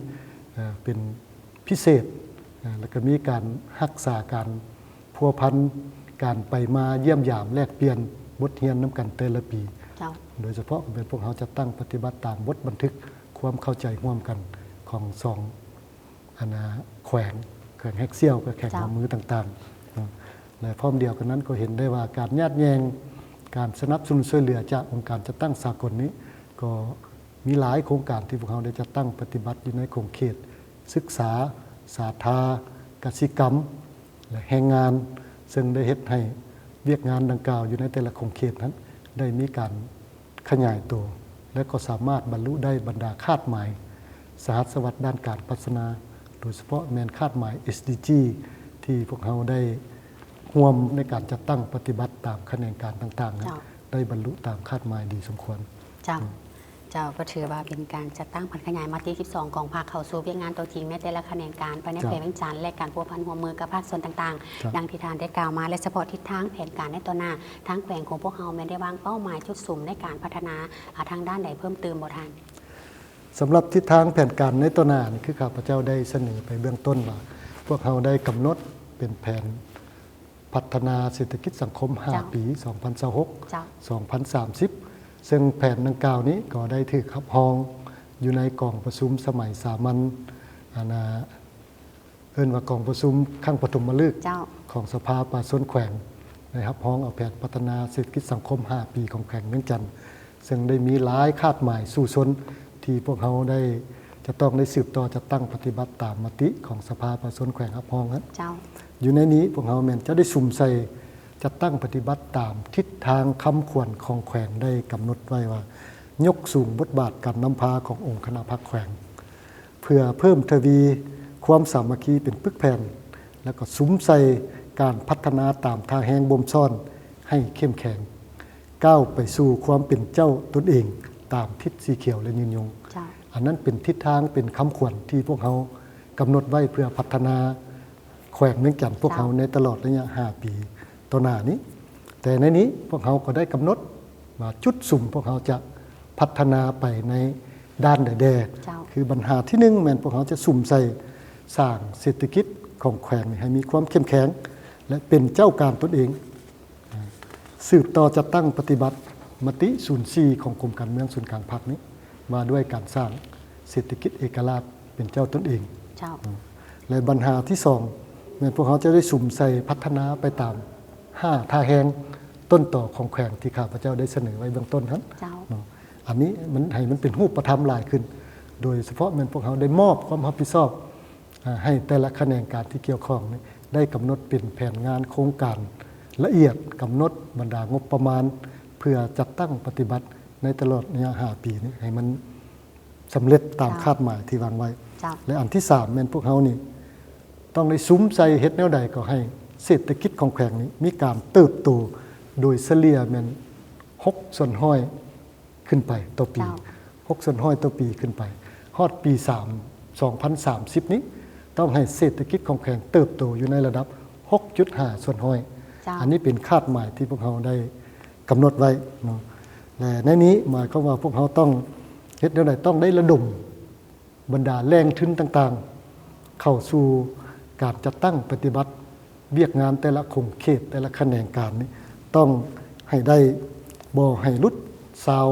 ເອີ ເປັນພິເສດ ເອີ ແລະ ກະມີການຮັກສາການພົວພັນ ການໄປມາຢ້ຽມຢາມແລກປ່ຽນບົດຮຽນນຳກັນແຕ່ລະປີ. ເຈົ້າ. ໂດຍສະເພາະແມ່ນພວກເຮົາຈັດຕັ້ງປະຕິບັດຕາມບົດບັນທຶກຄວາມເຂົ້າໃຈຮ່ວມກັນຂອງສອງ ອັນນາ ແຂວງ ແຂວງແຮກສ່ຽວ ແລະ ແຂວງ ເຈົ້າ ຮ່ວມມືຕ່າງໆ ເນາະ ແລະ ພ້ອມດຽວກັນນັ້ນກໍເຫັນໄດ້ວ່າການຍາດແຍ່ງ ການສະໜັບສະໜູນຊ່ວຍເຫຼືອຈາກອົງການຈັດຕັ້ງສາກົນນີ້ ກໍມີຫຼາຍໂຄງການທີ່ພວກເຮົາໄດ້ຈັດຕັ້ງປະຕິບັດຢູ່ໃນຂົງເຂດສຶກສາ, ສາທາ, ກະສິກຳ ແລະ ແຮງງານ ເຊິ່ງໄດ້ເຮັດໃຫ້ວຽກງານດັ່ງກ່າວຢູ່ໃນແຕ່ລະຂົງເຂດນັ້ນ ໄດ້ມີການຂະຫຍາຍໂຕ ແລະ ກໍສາມາດບັນລຸໄດ້ບັນດາຄາດໝາຍສະຫັດສະຫວັດດ້ານການພັດທະນາ, ໂດຍສະເພາະແມ່ນຄາດໝາຍ ເອສດີຈີ ທີ່ພວກເຮົາໄດ້ຮ່ວມໃນການຈັດຕັ້ງປະຕິບັດຕາມຂະແໜງການຕ່າງໆນັ້ນ ເຈົ້າ ໄດ້ບັນລຸຕາມຄາດໝາຍດີສົມຄວນ. ເຈົ້າ. ເຈົ້າ ກໍຖືວ່າເປັນການຈັດຕັ້ງຜັນຂະຫຍາຍມະຕິສິບສອງຂອງພັກເຂົ້າສູ່ວຽກງານຕົວຈິງໃນແຕ່ລະຂະແໜງການພາຍໃນ ເຈົ້າ ແຂວງວຽງຈັນ ແລະ ການພົວພັນຮ່ວມມືກັບພາກສ່ວນຕ່າງໆ ເຈົ້າ ດັ່ງທີ່ທ່ານໄດ້ກ່າວມາ ແລະ ສະເພາະທິດທາງແຜນການໃນຕໍ່ໜ້າ ທາງແຂວງຂອງພວກເຮົາແມ່ນໄດ້ວາງເປົ້າໝາຍຈຸດສຸມໃນການພັດທະນາ ອາ ທາງດ້ານໃດເພີ່ມຕື່ມບໍ່ທ່ານ? ສຳລັບທິດທາງແຜນການໃນຕໍ່ໜ້ານີ້ ຄືຂ້າພະເຈົ້າໄດ້ສະເໜີໄປເບື້ອງຕົ້ນວ່າ ພວກເຮົາໄດ້ກຳນົດເປັນແຜນ ພັດທະນາເສດຖະກິດສັງຄົມຫ້າ ເຈົ້າ ປີ ສອງພັນຊາວຫົກ ເຈົ້າ ສອງພັນສາມສິບ ເຊິ່ງແຜນດັ່ງກ່າວນີ້ກໍໄດ້ຖືກຮັບຮອງຢູ່ໃນກອງປະຊຸມສະໄໝສາມັນ ອັນນາ ເອີ້ນວ່າກອງປະຊຸມຄັ້ງປະຖົມມະລຶກ ເຈົ້າ ຂອງສະພາປະຊາຊົນແຂວງ ໄດ້ຮັບຮອງເອົາແຜນພັດທະນາເສດຖະກິດສັງຄົມຫ້າປີຂອງແຂວງວຽງຈັນ ເຊິ່ງໄດ້ມີຫຼາຍຄາດໝາຍສູ້ຊົນ ທີ່ພວກເຮົາໄດ້ ຈະຕ້ອງໄດ້ສືບຕໍ່ຈັດຕັ້ງປະຕິບັດຕາມມະຕິຂອງສະພາປະຊາຊົນແຂວງຮັບຮອງຫັ້ນ. ເຈົ້າ. ຢູ່ໃນນີ້ພວກເຮົາແມ່ນຈະໄດ້ສຸມໃສ່ຈັດຕັ້ງປະຕິບັດຕາມທິດທາງຄຳຂວັນຂອງແຂວງໄດ້ກຳນົດໄວ້ວ່າ ຍົກສູງບົດບາດການນຳພາຂອງອົງຄະນະພັກແຂວງ ເພື່ອເພີ່ມທະວີຄວາມສາມັກຄີເປັນປຶກແຜ່ນ ແລ້ວກໍສຸມໃສ່ການພັດທະນາຕາມທ່າແຮງບົ່ມຊ້ອນໃຫ້ເຂັ້ມແຂງ ກ້າວໄປສູ່ຄວາມເປັນເຈົ້າຕົນເອງຕາມທິດສີຂຽວ ແລະ ຍືນຍົງ. ເຈົ້າ. ອັນນັ້ນເປັນທິດທາງ ເປັນຄຳຂວັນທີ່ພວກເຮົາກຳນົດໄວ້ເພື່ອພັດທະນາແຂວງວຽງຈັນພວກເຮົາ ເຈົ້າ ໃນຕະຫຼອດໄລຍະຫ້າປີຕໍ່ໜ້ານີ້. ແຕ່ໃນນີ້ພວກເຮົາກໍໄດ້ກຳນົດວ່າຈຸດສຸມພວກເຮົາຈະພັດທະນາໄປໃນດ້ານໃດແດ່. ເຈົ້າ. ຄືບັນຫາທີໜຶ່ງ ແມ່ນພວກເຮົາຈະສຸມໃສ່ສ້າງເສດຖະກິດຂອງແຂວງນີ້ໃຫ້ມີຄວາມເຂັ້ມແຂງ ແລະ ເປັນເຈົ້າການຕົນເອງ. ສືບຕໍ່ຈັດຕັ້ງປະຕິບັດມະຕິສູນສີ່ຂອງກົມການເມືອງສູນກາງພັກນີ້ ວ່າດ້ວຍການສ້າງເສດຖະກິດເອກະລາດເປັນເຈົ້າຕົນເອງ. ເຈົ້າ. ແລະ ບັນຫາທີສອງ ແມ່ນພວກເຮົາຈະໄດ້ສຸມໃສ່ພັດທະນາໄປຕາມຫ້າທ່າແຮງຕົ້ນຕໍຂອງແຂວງທີ່ຂ້າພະເຈົ້າໄດ້ສະເໜີໄວ້ເບື້ອງຕົ້ນຫັ້ນ. ເຈົ້າ. ເນາະ ອັນນີ້ມັນ ໃຫ້ມັນເປັນຮູບປະທຳຫຼາຍຂຶ້ນ ໂດຍສະເພາະແມ່ນພວກເຮົາໄດ້ມອບຄວາມຮັບຜິດຊອບ ອາ ໃຫ້ແຕ່ລະຂະແໜງການທີ່ກ່ຽວຂ້ອງນີ້ ໄດ້ກຳນົດເປັນແຜນງານໂຄງການລະອຽດ, ກຳນົດບັນດາງົບປະມານ ເພື່ອຈັດຕັ້ງປະຕິບັດໃນຕະຫຼອດໄລຍະຫ້າປີນີ້ ໃຫ້ມັນສຳເລັດຕາມ ເຈົ້າ ຄາດໝາຍທີ່ວາງໄວ້. ເຈົ້າ. ແລະ ອັນທີສາມ ແມ່ນພວກເຮົານີ້ຕ້ອງໄດ້ສຸມໃສ່ເຮັດແນວໃດກໍໃຫ້ເສດຖະກິດຂອງແຂວງນີ້ມີການເຕີບໂຕໂດຍສະເລ່ຍແມ່ນຫົກສ່ວນຮ້ອຍ ຂຶ້ນໄປຕໍ່ປີ. ເຈົ້າ. ຫົກສ່ວນຮ້ອຍຕໍ່ປີຂຶ້ນໄປ ຮອດປີສາມ ສອງພັນສາມສິບນີ້ ຕ້ອງໃຫ້ເສດຖະກິດຂອງແຂວງເຕີບໂຕຢູ່ໃນລະດັບຫົກຈຸດຫ້າສ່ວນຮ້ອຍ. ເຈົ້າ. ອັນນີ້ເປັນຄາດໝາຍທີ່ພວກເຮົາໄດ້ກຳນົດໄວ້ເນາະ ແລະ ໃນນີ້ໝາຍຄວາມວ່າພວກເຮົາຕ້ອງເຮັດແນວໃດ? ຕ້ອງໄດ້ລະດົມ ບັນດາແຫຼ່ງທຶນຕ່າງໆ ເຂົ້າສູ່ການຈັດຕັ້ງປະຕິບັດວຽກງານແຕ່ລະຂົງເຂດ ແຕ່ລະຂະແໜງການນີ້ ຕ້ອງໃຫ້ໄດ້ ບໍ່ໃຫ້ຫຼຸດຊາວ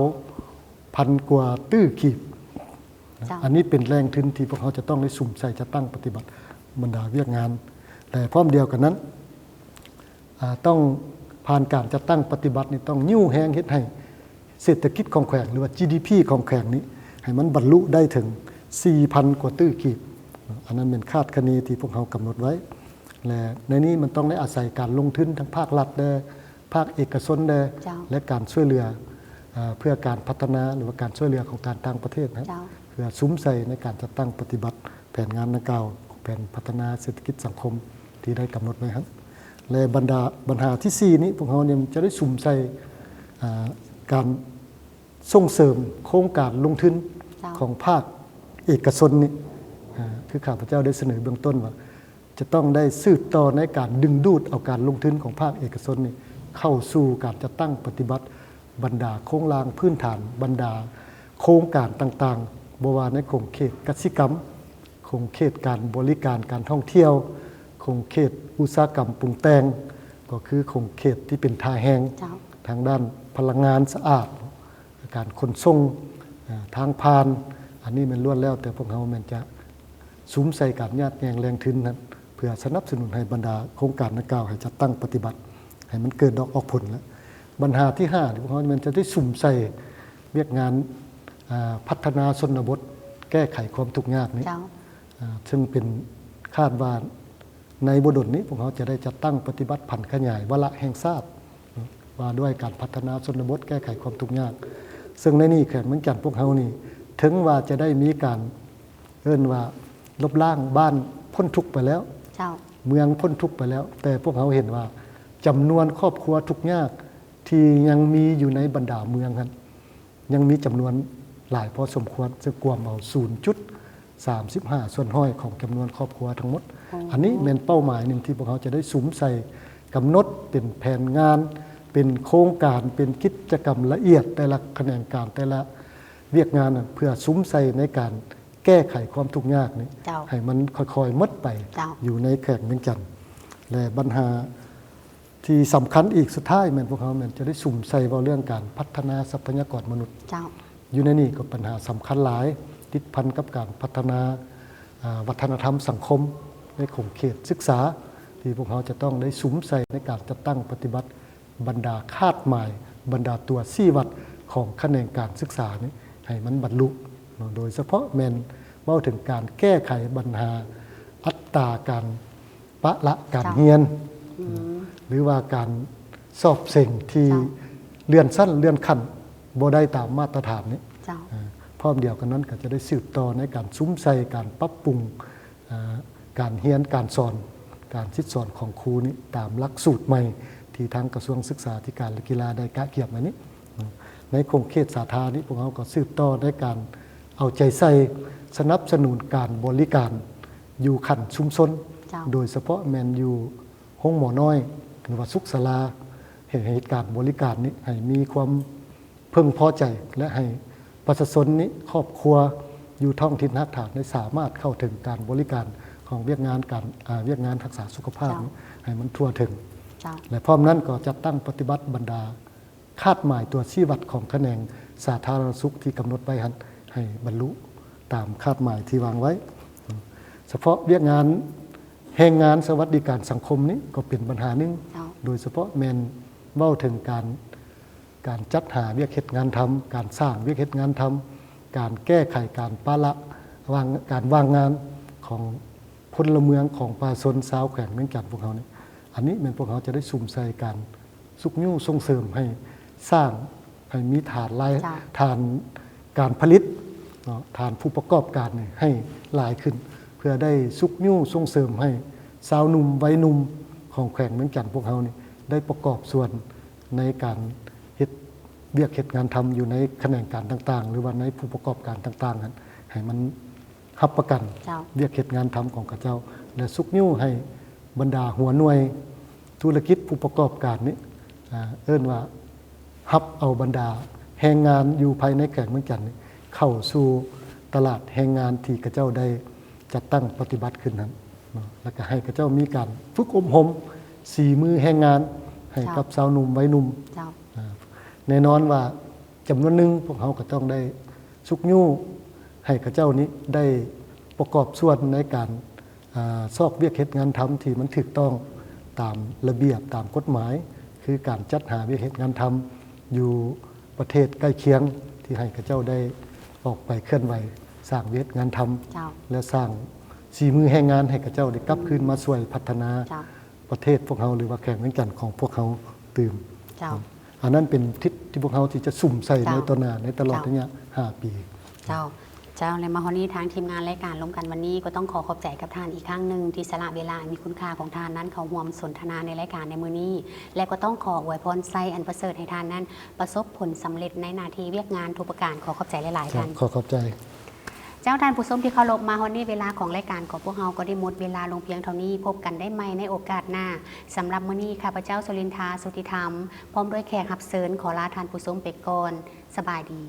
ພັນກວ່າຕື້ກີບ. ເຈົ້າ. ອັນນີ້ເປັນແຫຼ່ງທຶນທີ່ພວກເຮົາຈະຕ້ອງໄດ້ສຸມໃສ່ຈັດຕັ້ງປະຕິບັດບັນດາວຽກງານ ແລະ ພ້ອມດຽວກັນນັ້ນ ອາ ຕ້ອງຜ່ານການຈັດຕັ້ງປະຕິບັດນີ້ ຕ້ອງຍູ້ແຮງເຮັດໃຫ້ເສດຖະກິດຂອງແຂວງ ຫຼືວ່າ ຈີດີພີ ຂອງແຂວງນີ້ ໃຫ້ມັນບັນລຸໄດ້ເຖິງສີ່ພັນກວ່າຕື້ກີບ. ອັນນັ້ນແມ່ນຄາດຄະເນທີ່ພວກເຮົາກຳນົດໄວ້ ແລະ ໃນນີ້ມັນຕ້ອງໄດ້ອາໄສການລົງທຶນທັງພາກລັດແດ່ ພາກເອກະຊົນແດ່ ເຈົ້າ ແລະ ການຊ່ວຍເຫຼືອ ອາ ເພື່ອການພັດທະນາ ຫຼືວ່າການຊ່ວຍເຫຼືອຂອງການຕ່າງປະເທດນະ ເຈົ້າ ເພື່ອສຸມໃສ່ໃນການຈັດຕັ້ງປະຕິບັດ ແຜນງານດັ່ງກ່າວ ແຜນພັດທະນາເສດຖະກິດສັງຄົມທີ່ໄດ້ກຳນົດໄວ້ຫັ້ນ ແລະ ບັນດາ ບັນຫາທີສີ່ນີ້ ພວກເຮົານີ້ຈະໄດ້ສຸມໃສ່ ອາ ການສົ່ງເສີມໂຄງການລົງທຶນ ເຈົ້າ ຂອງພາກເອກະຊົນນີ້ ອາ ຄືຂ້າພະເຈົ້າໄດ້ສະເໜີເບື້ອງຕົ້ນວ່າ ຈະຕ້ອງໄດ້ສືບຕໍ່ໃນການດຶງດູດເອົາການລົງທຶນຂອງພາກເອກະຊົນນີ້ ເຂົ້າສູ່ການຈັດຕັ້ງປະຕິບັດ ບັນດາໂຄງລ່າງພື້ນຖານ, ບັນດາໂຄງການຕ່າງໆ, ບໍ່ວ່າໃນຂົງເຂດກະສິກຳ, ຂົງເຂດການບໍລິການການທ່ອງທ່ຽວ, ຂົງເຂດອຸດສາຫະກຳປຸງແຕ່ງ, ກໍຄືຂົງເຂດທີ່ເປັນທ່າແຮງ, ເຈົ້າ, ທາງດ້ານພະລັງງານສະອາດ, ການຂົນສົ່ງ, ເອີ່, ທາງຜ່ານ, ອັນນີ້ແມ່ນລ້ວນແລ້ວແຕ່ພວກເຮົາແມ່ນຈະ ສຸມໃສ່ການຍາດແຍ່ງແຫຼ່ງທຶນນັ້ນ ເພື່ອສະໜັບສະໜູນໃຫ້ບັນດາໂຄງການດັ່ງກ່າວໃຫ້ຈັດຕັ້ງປະຕິບັດ ໃຫ້ມັນເກີດດອກອອກຜົນ. ແລະ ບັນຫາທີຫ້າ ທີ່ພວກເຮົາແມ່ນຈະໄດ້ສຸມໃສ່ວຽກງານ ອາ ພັດທະນາຊົນນະບົດ ແກ້ໄຂຄວາມທຸກຍາກນີ້ ເຈົ້າ ອາ ເຊິ່ງເປັນ ຄາດວ່າ ໃນບໍ່ດົນນີ້ ພວກເຮົາຈະໄດ້ຈັດຕັ້ງປະຕິບັດຜັນຂະຫຍາຍວາລະແຫ່ງຊາດ ວ່າດ້ວຍການພັດທະນາຊົນນະບົດແກ້ໄຂຄວາມທຸກຍາກ, ເຊິ່ງໃນນີ້ແຂວງວຽງຈັນພວກເຮົານີ້ ເຖິງວ່າຈະໄດ້ມີການເອີ້ນວ່າລົບລ້າງບ້ານພົ້ນທຸກໄປແລ້ວ, ເຈົ້າ. ເມືອງພົ້ນທຸກໄປແລ້ວ, ແຕ່ພວກເຮົາເຫັນວ່າຈຳນວນຄອບຄົວທຸກຍາກທີ່ຍັງມີຢູ່ໃນບັນດາເມືອງຫັ້ນ ຍັງມີຈຳນວນຫຼາຍພໍສົມຄວນ, ເຊິ່ງກວມເອົາສູນຈຸດສາມສິບຫ້າສ່ວນຮ້ອຍຂອງຈຳນວນຄອບຄົວທັງໝົດ. ອໍ ອັນນີ້ແມ່ນເປົ້າໝາຍໜຶ່ງທີ່ພວກເຮົາຈະໄດ້ສຸມໃສ່ກຳນົດເປັນແຜນງານ, ເປັນໂຄງການ, ເປັນກິດຈະກຳລະອຽດ ແຕ່ລະຂະແໜງການ, ແຕ່ລະວຽກງານນັ້ນ ເພື່ອສຸມໃສ່ໃນການແກ້ໄຂຄວາມທຸກຍາກນີ້ ເຈົ້າ. ໃຫ້ມັນຄ່ອຍໆໝົດໄປ ເຈົ້າ. ຢູ່ໃນແຂວງວຽງຈັນ ແລະ ບັນຫາ ທີ່ສຳຄັນອີກສຸດທ້າຍແມ່ນພວກເຮົາແມ່ນຈະໄດ້ສຸມໃສ່ເວົ້າເລື່ອງການພັດທະນາຊັບພະຍາກອນມະນຸດ. ເຈົ້າ. ຢູ່ໃນນີ້ກໍປັນຫາສຳຄັນຫຼາຍ ຕິດພັນກັບການພັດທະນາ ອາ ວັດທະນະທຳສັງຄົມໃນຂົງເຂດສຶກສາ ທີ່ພວກເຮົາຈະຕ້ອງໄດ້ສຸມໃສ່ໃນການຈັດຕັ້ງປະຕິບັດບັນດາຄາດໝາຍ, ບັນດາຕົວຊີ້ວັດຂອງຂະແໜງການສຶກສານີ້ໃຫ້ມັນບັນລຸເນາະ, ໂດຍສະເພາະແມ່ນເວົ້າເຖິງການແກ້ໄຂບັນຫາອັດຕາການ ປະລະການ ເຈົ້າ. ຮຽນ ອືມ ຫຼືວ່າການສອບເສັງທີ່ ເຈົ້າ. ເລື່ອນຊັ້ນເລື່ອນຂັ້ນບໍ່ໄດ້ຕາມມາດຕະຖານນີ້ ເຈົ້າ. ເອີ ພ້ອມດຽວກັນນັ້ນກໍຈະໄດ້ສືບຕໍ່ໃນການສຸມໃສ່ການປັບປຸງ ເອີ ການຮຽນການສອນ ການສິດສອນຂອງຄູນີ້ ຕາມຫຼັກສູດໃໝ່ທີ່ທາງກະຊວງສຶກສາທິການ ແລະ ກິລາໄດ້ກະກຽມໄວ້ນີ້. ໃນຂົງເຂດສາທານີ້ ພວກເຮົາກໍສືບຕໍ່ໃນການເອົາໃຈໃສ່ສະໜັບສະໜູນການບໍລິການ ຢູ່ຂັ້ນຊຸມຊົນ ເຈົ້າ. ໂດຍສະເພາະແມ່ນຢູ່ໂຮງໝໍນ້ອຍ ຫຼືວ່າສຸກສາລາ ເຮັດໃຫ້ເຫດການບໍລິການນີ້ໃຫ້ມີຄວາມເພິ່ງພໍໃຈ ແລະ ໃຫ້ປະຊາຊົນນີ້ ຄອບຄົວຢູ່ທ້ອງຖິ່ນຮາກຖານໄດ້ສາມາດເຂົ້າເຖິງການບໍລິການຂອງວຽກງານການ ອາ ວຽກງານຮັກສາສຸຂະພາບ ເຈົ້າ. ນີ້ໃຫ້ມັນທົ່ວເຖິງ ເຈົ້າ. ແລະ ພ້ອມນັ້ນກໍຈັດຕັ້ງປະຕິບັດບັນດາ ຄາດໝາຍຕົວຊີ້ວັດຂອງຂະແໜງສາທາລະນະສຸກທີ່ກຳນົດໄວ້ຫັ້ນ ໃຫ້ບັນລຸຕາມຄາດໝາຍທີ່ວາງໄວ້. ສະເພາະວຽກງານແຮງງານສະຫວັດດີການສັງຄົມນີ້ກໍເປັນບັນຫາໜຶ່ງ ເຈົ້າ. ໂດຍສະເພາະແມ່ນເວົ້າເຖິງການ ການຈັດຫາວຽກເຮັດງານທຳ, ການສ້າງວຽກເຮັດງານທຳ, ການແກ້ໄຂການປະລະວາງ ການວ່າງງານຂອງ ພົນລະເມືອງຂອງປະຊາຊົນຊາວແຂວງວຽງຈັນພວກເຮົານີ້ ອັນນີ້ແມ່ນພວກເຮົາຈະໄດ້ສຸມໃສ່ການຊຸກຍູ້ສົ່ງເສີມໃຫ້ສ້າງ ໃຫ້ມີຖານລາຍ ເຈົ້າ ຖານການຜະລິດເນາະ ຖານຜູ້ປະກອບການນີ້ໃຫ້ຫຼາຍຂຶ້ນ ເພື່ອໄດ້ຊຸກຍູ້ສົ່ງເສີມໃຫ້ຊາວໜຸ່ມໄວໜຸ່ມຂອງແຂວງວຽງຈັນພວກເຮົານີ້ ໄດ້ປະກອບສ່ວນໃນການເຮັດວຽກເຮັດງານທຳຢູ່ໃນຂະແໜງການຕ່າງໆ ຫຼືວ່າໃນຜູ້ປະກອບການຕ່າງໆນັ້ນ ໃຫ້ມັນ ຮັບປະກັນ ເຈົ້າ ວຽກເຮັດງານທຳຂອງເຂົາເຈົ້າ ແລະ ຊຸກຍູ້ໃຫ້ບັນດາຫົວໜ່ວຍທຸລະກິດຜູ້ປະກອບການນີ້ ອາ ເອີ້ນວ່າຮັບເອົາບັນດາແຮງງານຢູ່ພາຍໃນແຂວງວຽງຈັນນີ້ ເຂົ້າສູ່ຕະຫຼາດແຮງງານທີ່ເຂົາເຈົ້າໄດ້ຈັດຕັ້ງປະຕິບັດຂຶ້ນນັ້ນເນາະ ແລ້ວກໍໃຫ້ເຂົາເຈົ້າມີການຝຶກອົບຮົມສີມືແຮງງານໃຫ້ ເຈົ້າ ກັບຊາວໜຸ່ມໄວໜຸ່ມ ເຈົ້າ ອາ ແນ່ນອນວ່າຈຳນວນໜຶ່ງພວກເຮົາກໍຕ້ອງໄດ້ຊຸກຍູ້ ໃຫ້ເຂົາເຈົ້ານີ້ໄດ້ປະກອບສ່ວນໃນການ ອາ ຊອກວຽກເຮັດງານທຳທີ່ມັນຖືກຕ້ອງຕາມລະບຽບຕາມກົດໝາຍ ຄືການຈັດຫາວຽກເຮັດງານທຳຢູ່ປະເທດໃກ້ຄຽງ ທີ່ໃຫ້ເຂົາເຈົ້າໄດ້ອອກໄປເຄື່ອນໄຫວສ້າງວຽກເຮັດງານທຳ ເຈົ້າ ແລະ ສ້າງສີມືແຮງງານໃຫ້ເຂົາເຈົ້າໄດ້ກັບຄືນມາຊ່ວຍພັດທະນາ ເຈົ້າ ປະເທດພວກເຮົາ ຫຼືວ່າແຂວງວຽງຈັນຂອງພວກເຮົາຕື່ມ. ເຈົ້າ. ອັນນັ້ນເປັນທິດທີ່ພວກເຮົາທີ່ຈະສຸມໃສ່ ເຈົ້າ ໃນຕໍ່ໜ້າ ໃນຕະຫຼອດ ເຈົ້າ ໄລຍະຫ້າປີ. ເຈົ້າ. ເຈົ້າ ແລະ ມາຮອດນີ້ທາງທີມງານລາຍການລົມກັນວັນນີ້ ກໍຕ້ອງຂໍຂອບໃຈກັບທ່ານອີກຄັ້ງໜຶ່ງ ທີ່ສະຫຼະເວລາອັນມີຄຸນຄ່າຂອງທ່ານນັ້ນ ເຂົ້າຮ່ວມສົນທະນາໃນລາຍການໃນມື້ນີ້ ແລະ ກໍຕ້ອງຂໍອວຍພອນໄຊອັນປະເສີດໃຫ້ທ່ານນັ້ນ ປະສົບຜົນສຳເລັດໃນໜ້າທີ່ວຽກງານທຸກປະການ. ຂໍຂອບໃຈຫຼາຍໆ ທ່ານ. ເຈົ້າ. ຂໍຂອບໃຈ. ເຈົ້າ ທ່ານຜູ້ຊົມທີ່ເຄົາລົບ, ມາຮອດນີ້ເວລາຂອງລາຍການຂອງພວກເຮົາກໍໄດ້ໝົດເວລາລົງພຽງເທົ່ານີ້. ພົບກັນໄດ້ໃໝ່ໃນໂອກາດໜ້າ. ສຳລັບມື້ນີ້ ຂ້າພະເຈົ້າ ສຸລິນທາ ສຸດທິທຳ ພ້ອມດ້ວຍແຂກຮັບເຊີນ ຂໍລາທ່ານຜູ້ຊົມໄປກ່ອນ. ສະບາຍດີ.